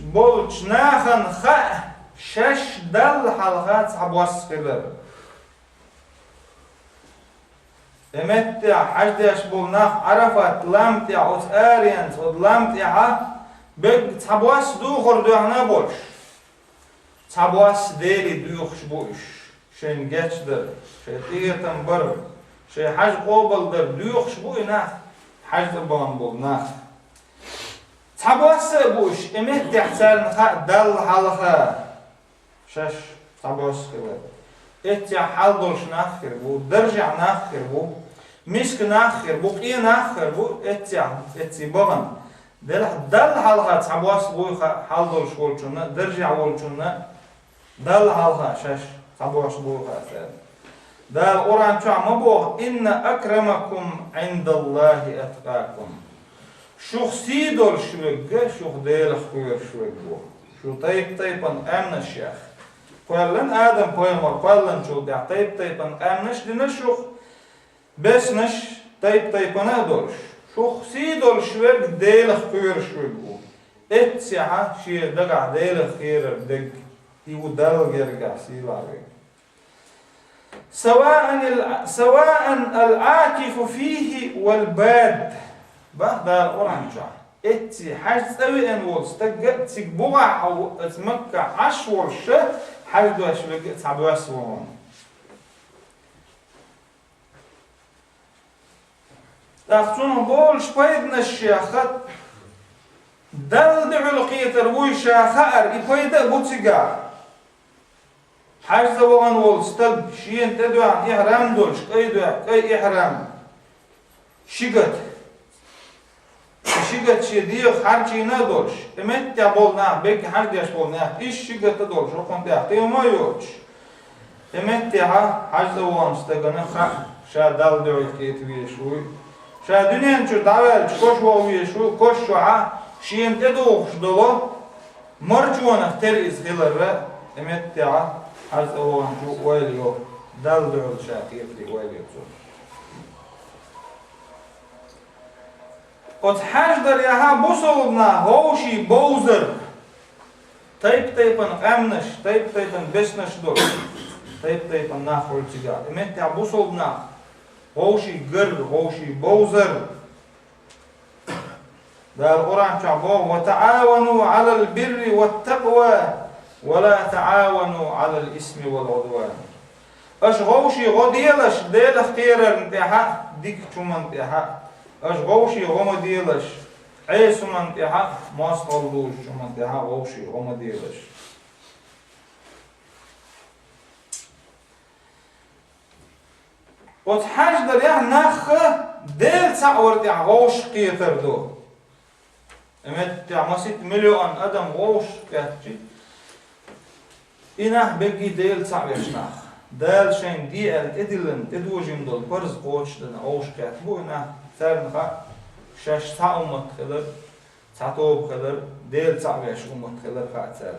болчу нахана хаьа шаьш Далла хьалха цхьабосса хилар. И меттехь хьаждеш болу нах Ӏарафат лам тӀехь оцу аренца, оцу лам тӀехьа берг цхьабосса духар доьхна а болуш, цхьабосса Деле доьхуш бу уьш. Шайна гечдар, шайн къинхетам бар, шайн хьаж къобалдар доьхуш бу и нах, хьаж цӀа бахана болу нах. Цхьабосса а бу уьш, и меттехь царна хаьа Далла хьалха шаьш цхьабосса хилар. Эццехь хьал долуш нах а хир бу, даржехь нах а хир бу, миска нах а хир бу, къен нах а хир бу, эццехь, эццехь бахана. Делахь Далла хьалха цхьабосса буй хаьа хьал долуш волчунна, даржехь волчунна, Далла хьалха шаьш цхьабосса буй хаьа царна. Дала Къуръан чохь ма боху: «Инна акрамакум Ӏиндаллахи аткъакум». Шух сий долуш верг, шух Делах кхоьруш верг ву. Шу тайп-тайпана къаьмнаш яьхна. Кхоьллина Адам-пайхамар кхоьллинчул тӀаьхьа тайп-тайпана къаьмнаш дина шух, беснаш тайп-тайпана а долуш. Шух сий долуш верг Делах кхоьруш верг ву. Эццехьа шен дагахь Делах кхерар дерг, и ву Далла гергахь сийлахь верг. Саваан ал-, саваан ал-Ӏакифу фихи вал бад. Бах Дала Къуръан чохь. Эццехь хьаж цӀа веана волу стаг а, цига бухахь а, оцу Маккахь Ӏаш волуш а, хьаж дош верг а цхьабосса ву хьуна. ТӀаккха цунах болуш пайданаш ша хаа, Далла дуьхьал кхетар вуй ша хаар, и пайда а бу цигахь. Хьажза вахана волу стаг шена тӀедоьгӀна ихьрам долуш, кӀай доьгӀна, кӀай ихьрам, ши гата. И ши гата шен дегӀах хьарчийна а долуш, и меттехь болу нах, бегга хьаж деш болу нах, иза ши гата долуш, хӀокхунна тӀехь кхин хӀума а йоцуш, и меттехьа хьажза вахана стагана хаьа, ша Далла дуьхьал кхета везаш вуй, ша дуьнен чуьра дӀаваьлча кош ваха везаш ву, кош чохьа шена тӀедухуш долу марчонах тера иза хиларра, и меттехьа хьажза ваханчо ойла йо, Далла дуьхьал ша кхетаре ойла йо цо. Оцу хьаждарехьа бусалба нах вовший бовзар, тайп-тайпана къаьмнаш, тайп-тайпана беснаш долу, тайп-тайпана нах хуьлу цигахь. И меттехь бусалба нах вовший гар, вовший бовзар. Дала Къуръан чохь боху: «Ва таӀавану Ӏалал бирри ват такъва, ва ла таӀавану Ӏалал исми вал Ӏудван». Аша вовший гӀо делаш Делах кхерарна тӀехьа, дикачу хӀуманна тӀехьа. Аша вовший гӀо ма делаш, Ӏеса хӀуманна тӀехьа, мостагӀалла луучу хӀуманна тӀехьа вовший гӀо ма делаш. Оцу хьаждарехь нах Дела цхьаъ вар тӀехь вовшах кхетар ду. И меттехь масийтта миллион адам вовшах кхетчи, и нах бегий Дела цхьаъ веш нах. Дала шайна де аьлла тӀедиллина, тӀедожийна долу парз кхочушдана вовшах кхетта бу и нах. Царна хаьа шаьш цхьа уммат хилар, цхьа тоба хилар, Дела цхьаъ веш уммат хилар хаьа царна.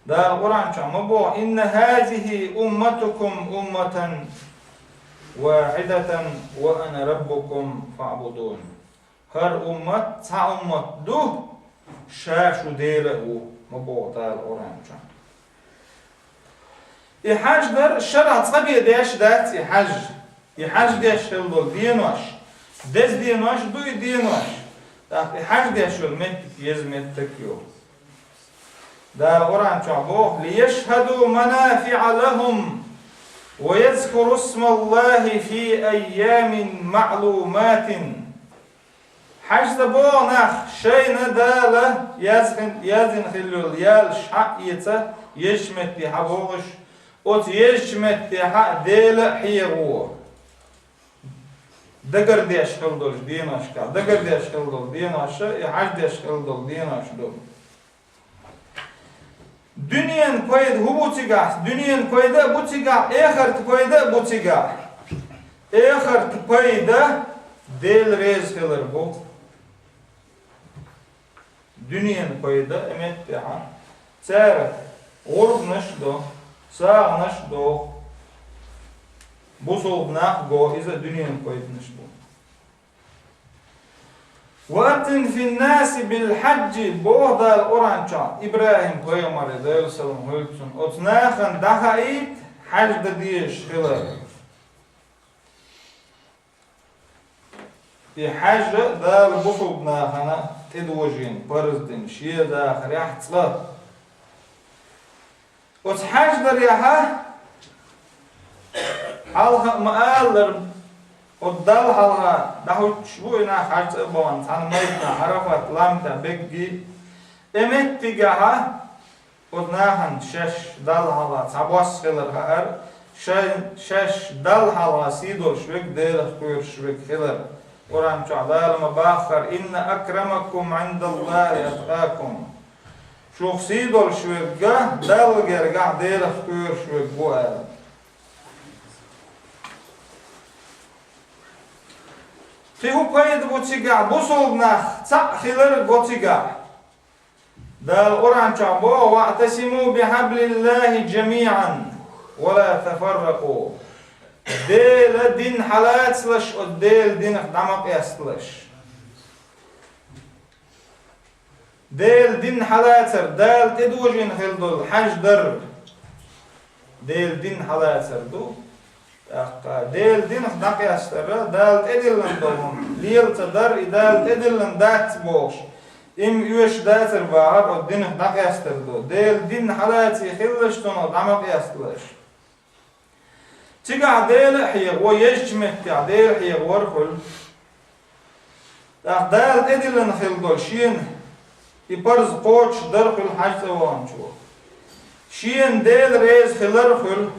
Дала Къуръан чохь ма боху: «Инна хазихи умматукум умматан вахидатан ва ана раббукум фаъбудун». ХӀара уммат цхьа уммат ду, ша шу Дела а ву, ма боху Дала Къуръан чохь. И хьаж дар шарӀа цкъа бен деш дац и хьаж. И хьаж деш хила долу денош. Деза денош ду и денош. ТӀаккха и хьаж деш йолу меттиг еза меттиг ю. Дала Къуръан чохь боху: «ليشهدوا منافع لهم ويذكروا اسم الله في أيام معلومات». Хьажа ца богӀу нах шайна Дала яз-, яздина хилла йолу ял шаъ эца, езачу метте хьабогӀуш, оцу езачу метте хьа Дела а хьехо. Дагардеш хила долчу деношкахь, дагардеш хила долу денош, и хьаждеш хила долу денош ду. Дуьненан пайда хӀун бу цигахь? Дуьненан пайда а бу цигахь, эхарт пайда а бу цигахь. Эхарт пайда Дела реза хилар бу. Дуьненан пайда а меттехьа. Цара гӀурбанаш до, сагӀанаш до, бусулба нах го, иза дуьненан пайданаш бу. «وأذن في الناس بالحج», боху Дала Къуръан чохь, ИбрахӀим пайхамаре, Делан салам хуьлда цунна, оцу нахана дӀахаийта хьаьжда дезаш хилар. И хьаьжа Дала бусулба нахана тӀедожийна, парз дина, шен дахарехь цкъа. Оцу хьаьждарехьа, хьалха а ма-аллара, оцу Далла хьалха дӀахӀуьттуш бу и нах хьаьж цӀа а бахана, цхьана майданахь, Арафат лам тӀехь бегги. И меттигехьа, оцу нахана шаьш Далла хьалха цхьабосса хилар хаьара, шайн, шаьш Далла хьалха сий долуш верг, Делах кхоьруш верг хилар. Къуръан чохь Дала ма баххара: «إن أكرمكم عند الله أتقاكم». Шух сий долуш верг а Далла гергахь Делах кхоьруш верг ву аьлла. Кхин хӀун пайда бу цигахь, бусулба нах цхьаъ хилар го цигахь? Дала Къуръан чохь боху: «واعتصموا بحبل الله جميعا ولا تفرقوا». Делан дин хьалацалаш, оцу Делан динах дӀа ма къесталаш. Делан дин хьалацар, Дала тӀедожийна хила долу хьаьж дар. Делан дин хьалацар ду. ТӀаккха Делан динах дӀакъестар, Дала тӀедиллина долу хӀума лела ца дар, и Дала тӀедиллина дац бохуш, и ма оьшуш дацар бахар, оцу динах дӀакъестар ду. Делан дин хьалаций хилалаш, цунах дӀа ма къесталаш. Цигахь Дела а хьехаво, езачу меттехь Дела хьехавар а хуьлу. ТӀаккха Дала тӀедиллина хила долу шена и парз кхочушдар хуьлу хьаьж цӀа ваханчо. Шена Дела реза хилар а хуьлу,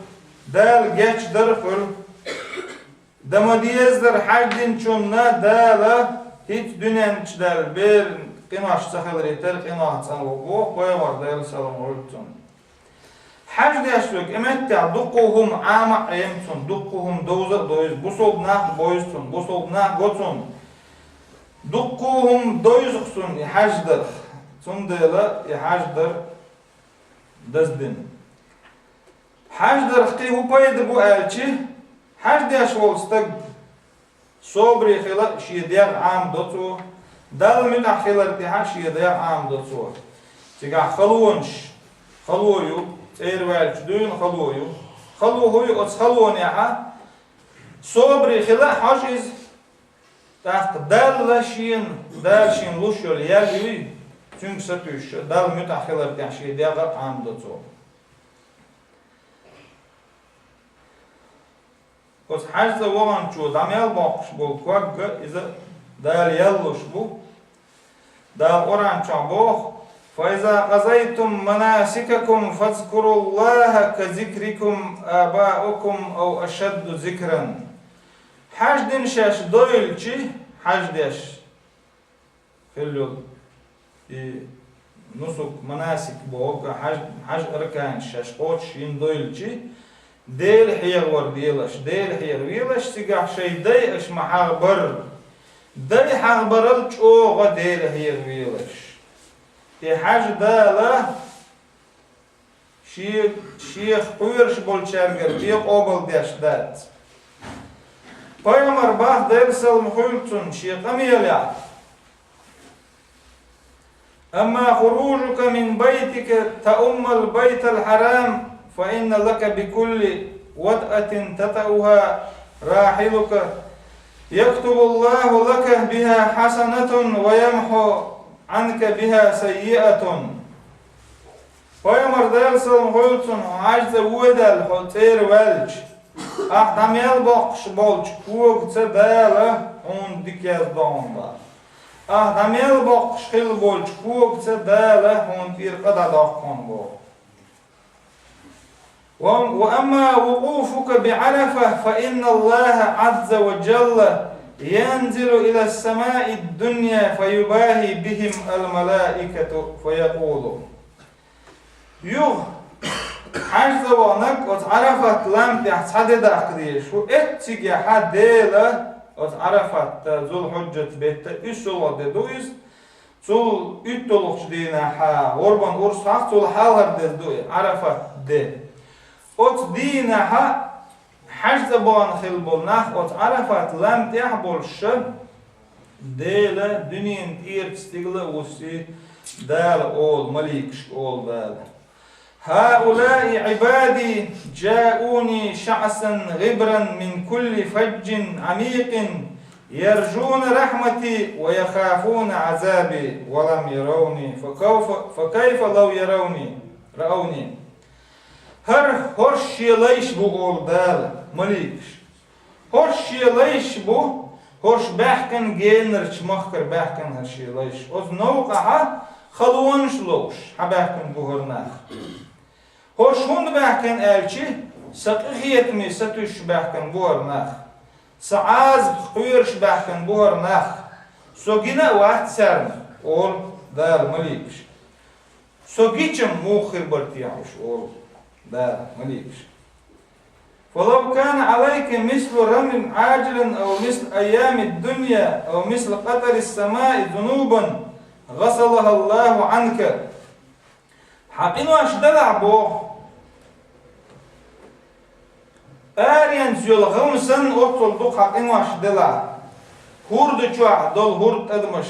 Дала гечдар а хуьлу. Дан ма дезара хьаьж динчунна Дала хӀинца дуьнен чу даьлла бер къинош ца хиларе терра къинойх цӀанву боху пайхамар, Делан салам хуьлда цунна. Хьаьж деш верг, и меттехь дуккха хӀума Ӏама а Ӏема цунна, дуккха хӀума довза а довза, бусулба нах а бовза цунна, бусулба нах го цунна. Дуккха хӀума довза цунна и хьаьж дарх. Цундела и хьаьж дар даздина. Хьаьж дарх кхин хӀун пайда бу аьлчи, хьаьж деш волу стаг собаре хила шен дегӀ Ӏамадо цо, Далла муьтӀахь хилар тӀехьа шен дегӀ Ӏамадо цо. Цигахь халонаш, хало ю, цӀера ваьлча дуьйна хало ю. Хало хӀу ю, оцу халонехьа собаре хила а хьожа иза. ТӀаккха Далла шена, Дала шена луш йолу ял юй, цуьнга сатуьйсуш, Далла муьтӀахь хилар тӀехь шен дегӀ а Ӏамадо цо. Оцу хьаьж цӀа ваханчо дӀа мел боккхуш болу ког а иза Дала ял луш бу. Дала Къуръан чохь боху: «فإذا قضيتم مناسككم فاذكروا الله كذكركم آباءكم أو أشد ذكرا». Хьаьж дин шаьш дойлучи, хьаьж деш хилла йолу и нусук, манасик боху, хьаьж, хьаьж арканаш шаьш кхочуш йина дойлучи, Дела хьехавар делаш, Дела хьехавелаш, цигахь шайн дай аша ма хьахабар. Дай хьахабарал чӀогӀа Дела хьехавелаш. И хьаьж Дала Шен-, шех кхоьруш болчаьргара бен къобалдеш дац. Пайхамар бах, Делан салам хуьлда цунна, шен къамелехь: «أما خروجك من بيتك تؤم البيت الحرام فإن لك بكل وطأة تطأها راحلك، يكتب الله لك بها حسنة ويمحو عنك بها سيئة. Пайхамар, Делан салам хуьлда цунна, хьо хьажцӀа воьдалла хьо цӀера ваьлча, ахь дӀа мел боккхуш болчу когаца Дала хьуна дика яздо хьуна боху. Ахь дӀа мел боккхуш хилла болчу когаца Дала хьуна тӀера къа дӀадоккху хьуна боху. وأما وقوفك بعرفة فإن الله عز وجل ينزل إلى السماء الدنيا فيباهي بهم الملائكة فيقول. Юха хьажцӀа ваханарг оцу Ӏарафат лам тӀехь цхьа де даккха дезаш ву, эццигехь Дела оцу Ӏарафатта, Зулхьуджат беттан уьссалгӀа де ду иза, цул уьтталгӀачу дийнахьа, гӀурбан урс хьаха, цул хьалхара де ду и, Ӏарафат де. Оцу дийнахьа хьажцӀа бахана хилла болу нах оцу Ӏарафат лам тӀехь болуш, Дела дуьненан тӀерачу стигала а вуссий, Дала олу, маликашка олу Дала: هؤلاء عبادي جاءوني شعثا غبرا من كل فج عميق يرجون رحمتي ويخافون عذابي ولم يروني فكيف، فكيف لو يروني، رأوني. ХӀара хӀорш шен лайш бу, олу Дала, маликаш. ХӀорш шен лайш бу, хӀорш баьхкина генарчу махкара баьхкина хӀара шен лайш. Оцу новкъахьа халонаш ловш хьабаьхкина бу хӀара нах. ХӀорш хӀунда баьхкина аьлча, сан къинхетаме сатуьйсуш баьхкина бу хӀара нах. Сан Ӏазапах кхоьруш баьхкина бу хӀара нах. Со гина а вац царна, олу Дала, маликаш. Со гича муха хир бара техьа уьш, олу Дала, маликаш. فلو كان عليك مثل رمل عاجل أو مثل أيام الدنيا أو مثل قطر السماء ذنوبا غسلها الله عنك. Хьан къинош делахь боху, аренца йолу гӀам санна оццул дукха хьан къинош делахь, хӀорда чохь долу хӀорда тӀадамаш,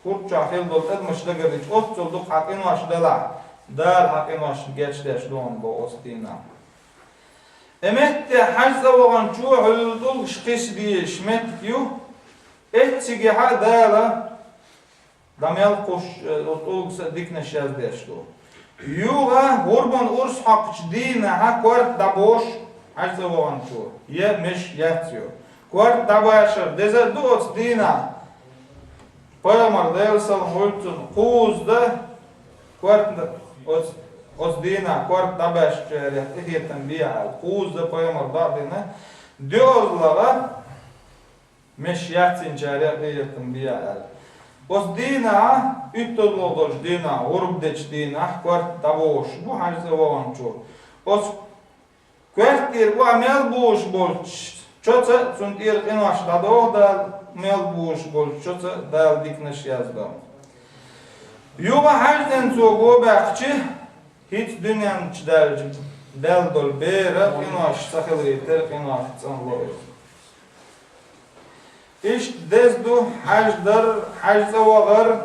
хӀорда чохь хилла долу тӀадамаш дагардича, оццул дукха хьан къинош делахь, Дала хьан къиношна гечдеш ду хьуна боху оцу дийнахь. И метте хьажцӀа ваханчо хьуьлла тӀулгаш кхисса дезаш меттиг ю, эццигехьа Дала дӀа мел кхуш, э, оцу тӀулгаса диканаш яздеш ду. Юха гӀурбан урс хьокхучу дийнахьа корта дӀабошу хьажцӀа ваханчо, я меш яц йо. Корта дӀабашар деза а ду оцу дийнахь. Пайхамар, Делан салам хуьлда цунна, кхузза корта, оцу, оцу дийнахь корта дӀабаьшначарех къинхетам бехьа аьлла, кхузза пайхамар дӀа а дина, доьазлагӀа меш яцйинчарех къинхетам бехьа аьлла. Оцу дийнахьа, уьтталгӀа долчу дийнахь, гӀурба дечу дийнахь корта дӀабохуш бу хьажцӀа ваханчо. Оцу коьрта тӀера охьа мел бузуш болчу чоца а цунна тӀера къинош дӀадоху Дала, мел бузуш болчу чоца а Дала диканаш яздо. Юха хьаьжцӀенна цо го баьккхича, хӀинца дуьнен чу даьлча даьлла долу бер а къинош ца хиларе терра къиношца цӀанло иза. Иштта деза ду хьаьждар, хьаьжцӀа вахар,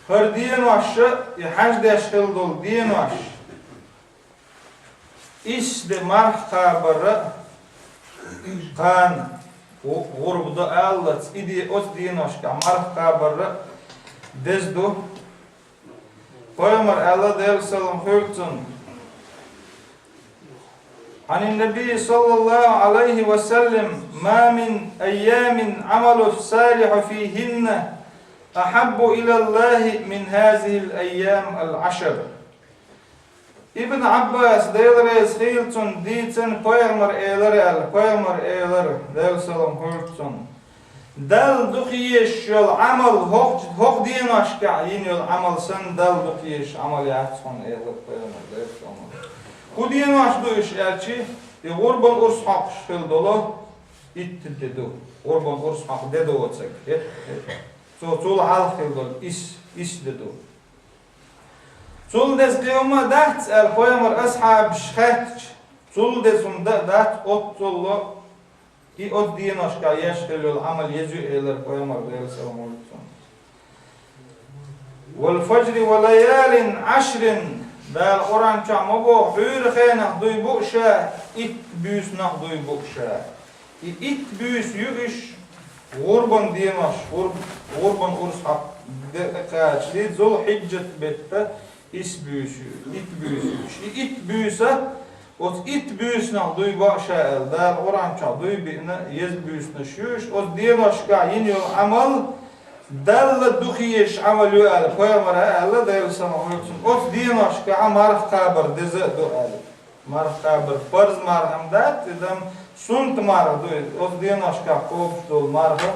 хӀара денош а, и хьаьж деш хилла долу денош. Исс де марха кхабар а, кхана гӀу-, гӀурба до аллац, и де, оцу деношкахь марха кхабар а деза ду. Пайхамар аьлла, Делан салам хуьлда цунна: عن النبي صلى الله عليه وسلم: ما من أيام عمل الصالح فيهن أحب إلى الله من هذه الأيام العشر. Ибн Ӏаббас, Дела реза хуьлда цунна, дийцина пайхамар элира аьлла, пайхамар элира, Делан салам хуьлда цунна: Далла дукха езаш йолу Ӏамал хӀокху, хӀокху деношкахь йина йолу Ӏамал санна, Далла дукха езаш Ӏамал яц хьуна, элира пайхамар, Делан салам. ХӀун денош ду уьш аьлча, и гӀурбан урс хьокхуш хилла долу итт де ду, гӀурбан урс хьокху де доцург. Цо цул хьалха хилла долу исс, исс де ду. Цул деза кхин хӀума а дац аьлла, пайхамар асхьабаш хаьттича, цул деза хӀума дан а дац, оццул а и оцу деношкахь еш хилла йолу Ӏамал еза ю, элира пайхамар, Делан салам хуьлда цунна. والفجر وليال عشر. Дала Къуръан чохь ма боху, хьуьйра хенах дуй бу ша, итт буьйсанах дуй бу ша. И итт буьйса ю уьш гӀурбан денош, гӀурб-, гӀурбан урс хьакъ де-, кхачале, Зулхьиджат бетта исс буьйса ю, итт буьйса ю уьш. И итт буьйса, оцу итт буьйсанах дуй бу ша аьлла, Дала Къуръан чохь дуй биъна еза буьйсанаш ю уьш, оцу деношкахь йина йолу Ӏамал Далла духе езаш Ӏамал ю аьлла, пайхамара аьлла, Делан салам хуьлда цунна. Оцу деношкахь марха кхабар деза а ду аьлла. Марха кхабар парз марха ма дац, и дам суннат марха ду иза. Оцу деношкахь кхобуш долу марха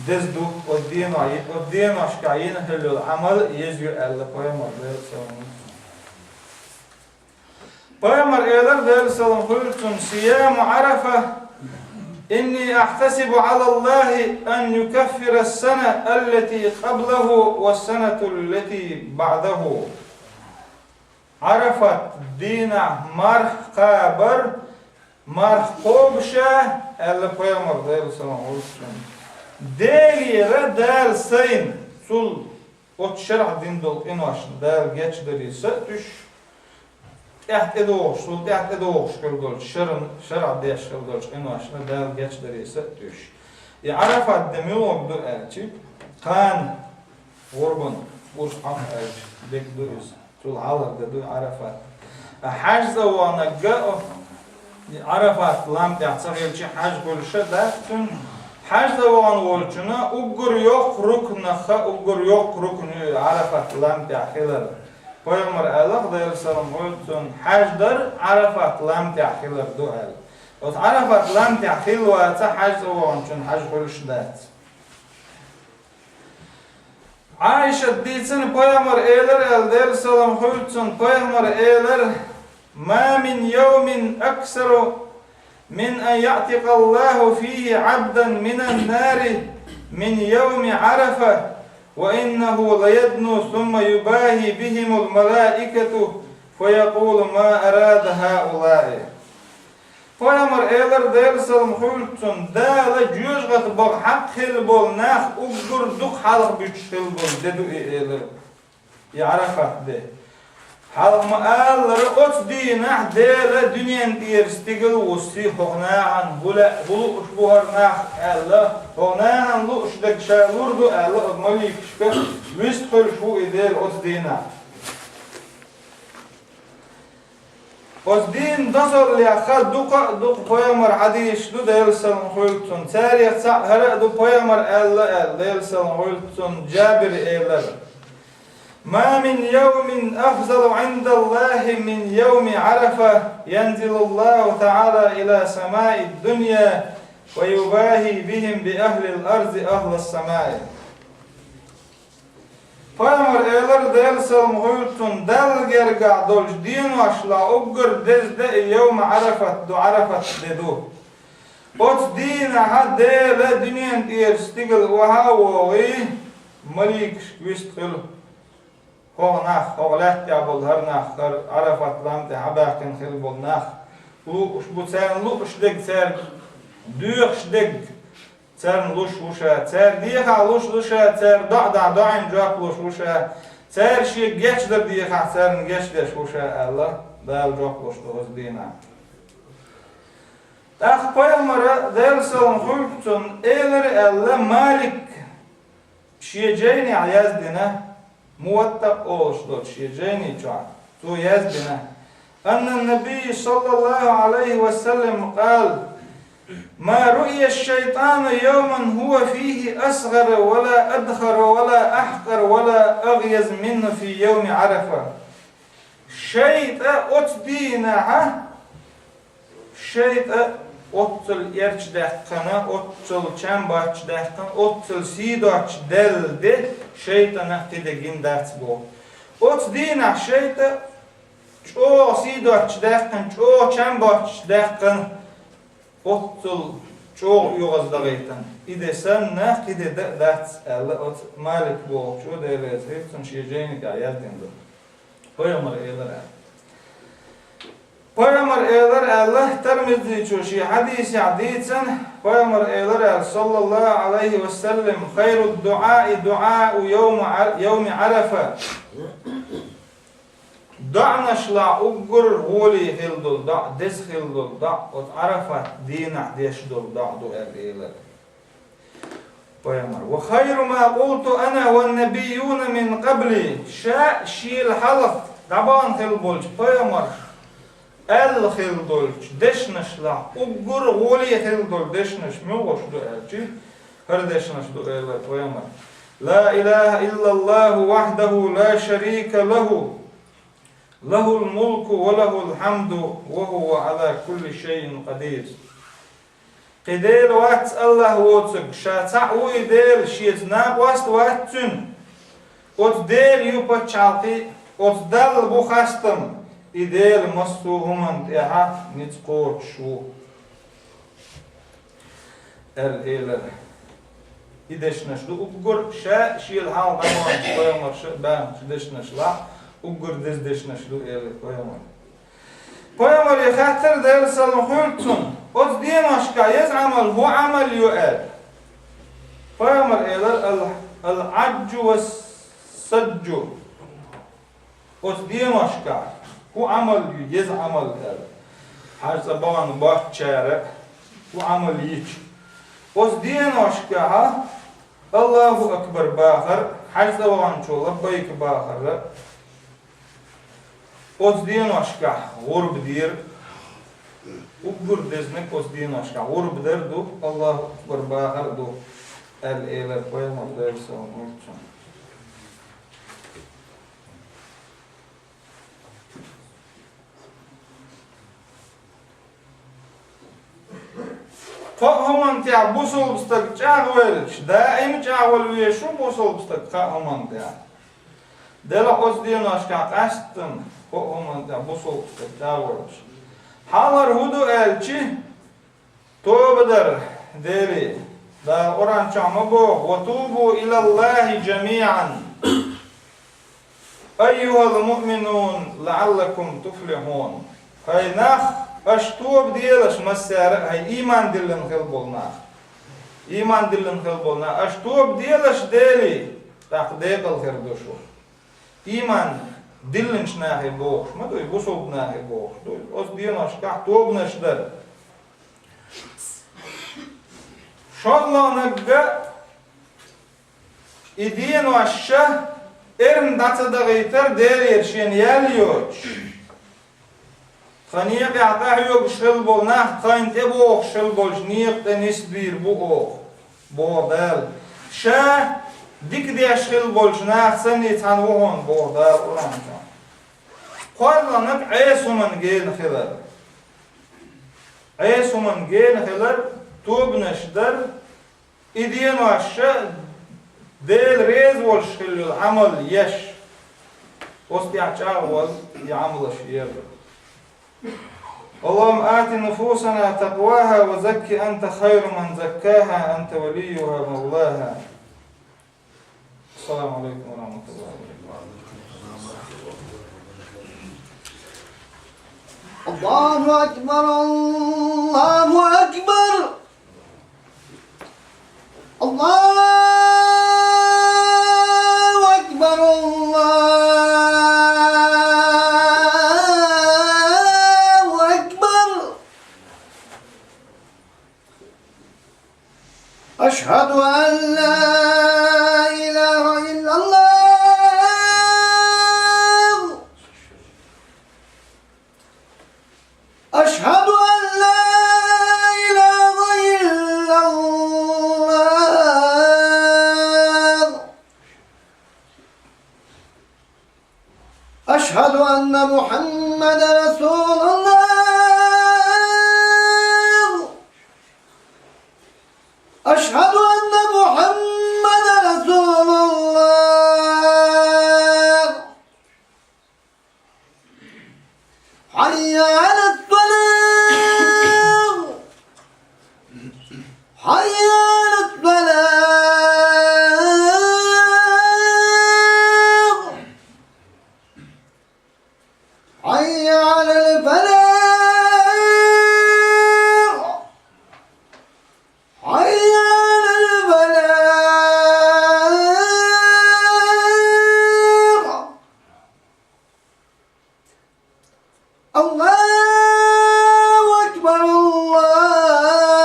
деза ду, оцу деношкахь, оцу деношкахь йина хилла йолу Ӏамал еза ю аьлла, пайхамара Делан салам хуьлда цунна. Пайхамара элира, Делан салам хуьлда цунна: «Сияму Ӏарафа, инни ахьтасибу Ӏала Аллахи ан юкаффира ас-сана аллати къаблаху ва ас-санату аллати баъдаху». Ӏарафат дийнахь марха кхабар, марха кхобуш а, аьлла пайхамара, Делан салам хуьлда цунна, Делера Дала сайна цул оцу шарахь дина долу къиношна Дала гечдаре са а туьйсуш, тӀаьхьа тӀедогӀуш, цул тӀаьхьа тӀедогӀуш хир долчу шаран, шарахь деш хир долчу къиношна Дала гечдаре са а туьйсуш. И Ӏарафат де муьлхарг ду аьлча, кхана гӀурбан урс хьакъ аьлча, дерг ду иза. Цул хьалхара де ду Ӏарафат. Ткъа хьаьжцӀа ваханарг а, Ӏарафат лам тӀехь ца хилча, хьаьж хуьлуш а дац цуьнан. ХьаьжцӀа вахана волчунна уггар йоккха рукнах а, уггар йоккха рукн ю и Ӏарафат лам тӀехь хилар. Пайхамара аьлла-кх, Делан салам хуьлда цунна, хьаьж дар Ӏарафат лам тӀехь хилар ду аьлла. Оцу Ӏарафат лам тӀехь хилла ваца, хьаьжцӀа ваханчунна хьаьж хуьлуш дац. Ӏайшат дийцина, пайхамара элира аьлла, Делан салам хуьлда цунна, пайхамара элира: «Ма мин йовмин аксару мин ан яътикъа Аллаху фихи Ӏабдан минан нари мин йовми Ӏарафа, ва иннаху лаядну сумма юбахи бихимул малаикату, фа якъулу: ма арада хаулаи». Пайхамара элира, Делан салам хуьлда цунна, Дала жоьжахати баха хьакъ хилла болу нах уггар дукха хьалха буьтуш хилла болу де ду и, элира. И Ӏарафат де. Хьалха ма-аллара, оцу дийнахь Дела дуьнен тӀера стигала вуссий, хӀокху нахана хӀун лаьа, хӀун лууш бу хӀара нах аьлла, хӀокху нахана лууш дерг ша лур ду аьлла, оцу маликашка вист хуьлуш ву и Дела оцу дийнахь. Оцу дийнан дозаллех ха дукха а дукха пайхамара хьадисаш ду, Делан салам хуьлда цунна. Царех цхьаъ хӀара а ду, пайхамара аьлла аьлла, Делан салам хуьлда цунна, Джабира элира: «Ма мин йовмин афзалу Ӏиндаллахи мин йовми Ӏарафа, янзилу Аллаху таӀала ила самаи дунья, ва юбахи бихим би ахлил арзи ахлас самаи». Пайхамара элира, Делан салам хуьлда цунна, Далла гергахь долчу деношла уггар деза де и йовма Ӏарафат ду, Ӏарафат де ду. Оцу дийнахьа Дела дуьнен тӀера стигала охьа а вогӀий, маликашка вист хуьлу: хӀокху нах, хӀокху лаьтта тӀехь болу хӀара нах, хӀара Ӏарафат лам тӀе хьабаьккхина хилла болу нах лууш бу, царна лууш дерг, цаьрга доьхуш дерг. Царна луш ву ша, цара дехахь луш ду ша, цара доӀа дахь доӀина жоп луш ву ша, цара шега гечдар дехахь, царна гечдеш ву ша аьлла, Дала жоп луш ду оцу дийнахь. ТӀаккха пайхамара, Делан салам хуьлда цунна, элира аьлла, Малик шен жайнехь яздина, Муваттаъ олуш долчу шен жайни чохь цо яздина: «Анна Набий саллаллаху Ӏалайхи ва саллам къал: ма руия шайтану йовман хӀува фихи асгӀара ва ла адхара ва ла ахькъара ва ла агъяз минху фи йовми Ӏарафа». ШайтӀа оцу дийнахьа ШайтӀа оццул эрча даьккхина, оццул чам боццуш даьккхина, оццул сий доццуш даьлла де шайтӀана кхидерг йина дац боху. Оцу дийнахь шайтӀа чӀогӀа сий доццуш даьккхина, чӀогӀа чам боццуш даьккхина, оццул чӀогӀа оьгӀаздахийтина. И де санна, кхиде дан а дац, аьлла, оцу Малик бохучо, Дела реза хуьлда цунна, шен жайни тӀехь яздина ду. Пайхамар элира аьлла. Пайхамар элира аьлла, Тирмизичо шен хьадисехь дийцина, Пайхамар элира аьлла, саллаллаху Ӏалайхи ва саллам: «Хайру дуӀаи дуӀау йовма Ӏар-, йовми Ӏарафа». ДоӀанашлахь уггар гӀоле хила долу доӀа, деза хила долу доӀа, оцу Ӏарафат дийнахь деш долу доӀа ду аьлла элира пайхамара. «Ва хайру ма къулту ана ван набиюна мин къабли», ша шел хьалха дӀабахана хила болчу пайхамарша аьлла хила долчу дешнашлахь уггар гӀоле хила долу дешнаш муьлхарш ду аьлча, хӀара дешнаш ду элира пайхамара: «Ла илаха иллаллаху вахьдаху ла шарика лаху, лахул мулку ва лахул хьамду, ва хува Ӏала кулли шайин къадир». Кхин Дела вац Аллах воцург, ша цхьаъ ву и Дела, шеца накъост вац цуьнан. Оцу Дела ю пачхьалкхе, оцу Далла бу хастам, и Дела массо а хӀуманна тӀехь ницкъ кхочуш ву, аьлла элира. И дешнаш ду уггар ша шел хьалха дӀабаханчу пайхамарша баьхначу дешнашлахь уггар деза дешнаш ду элира пайхамара. Пайхамаре хаьттира, Делан салам хуьлда цунна, оцу деношкахь еза Ӏамал хӀун Ӏамал ю аьлла. Пайхамара элира: «Ал-, ал-Ӏаджу ва саджу». Оцу деношкахь хӀун Ӏамал ю, еза Ӏамал аьлла. Хьаьжа цӀа бахана боцчара хӀун Ӏамал йича. Оцу деношкахь Аллаху акбар бахар, хьаьжа цӀа ваханчо лаббайка бахар, оцу деношкахь гӀурба дер, уггар дезаниг оцу деношкахь гӀурба дар ду, Аллаху акбар бахар ду, аьлла элира пайхамара, Делан салам хуьлда цунна. Кхо а хӀуманна тӀехь бусалба стаг чӀагӀвелча, даим чӀагӀвала везаш ву бусалба стаг кхо а хӀуманна тӀехь. Делахь оцу деношкахь къаьсттина кхо а хӀуманна тӀехь бусалба стаг чӀагӀвелча. Хьалхара хӀун ду аьлча, тоба дар Деле. Дала Къуръан чохь ма боху: «Ва тубу илаллахи жамиъан, айюхал муъминун, лааллакум туфлихун». ХӀай нах, аша тоба делаш массара а, хӀай ийман диллина хила болу нах. Ийман диллина хила болу нах, аша тоба делаш Деле, тӀаккха декъала хир ду шу. Ийман диллинчу нахе бохуш ма ду, и бусалба нахе бохуш ду. Оцу деношкахь тобанаш дара. ШолгӀаниг а, и денош ша эрна дӀа ца дахийтар Делера шена ял йоцуш. Тхан некъехь къахьоьгуш хила болу нах тхайна тӀебохуш хила болчу некъа тӀе нисбийр бу оха, боху Дала. Ша дика деш хила болчу наха санний цхьаьна ву хьуна, боху Дала Къуръан чохь. КхоалгӀаниг Ӏеса хӀуманна гена хилар. Ӏеса хӀуманна гена хилар, тобанаш дар, и денош ша Дела реза волуш хила йолу Ӏамал еш, оцу тӀехь чӀагӀвала и Ӏамалаш ера. اللهم آت نفوسنا تقواها وزكها أنت خير من زكاها أنت وليها ومولاها. السلام عليكم ورحمة الله وبركاته. الله أكبر، الله أكبر. الله أكبر، الله أكبر. أشهد أن لا إله إلا الله. أشهد أن لا إله إلا الله. أشهد أن محمد رسول الله. أشهد أن محمد رسول الله. حي على الصلاة. حي على الصلاة. حي على الفلاح. حي على الفلاح. الله أكبر، الله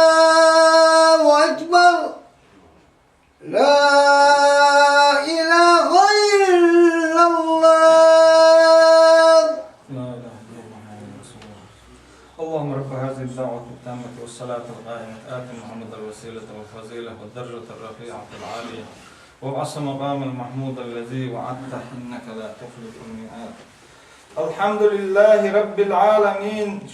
أكبر. لا إله إلا الله. لا إله إلا الله محمد رسول الله. اللهم رب هذه الدعوة التامة والصلاة القائمة آت محمدا الوسيلة والفضيلة والدرجة الرفيعة العالية وابعثه مقاما محمودا الذي وعدته إنك لا تخلف الميعاد. الحمد لله رب العالمين.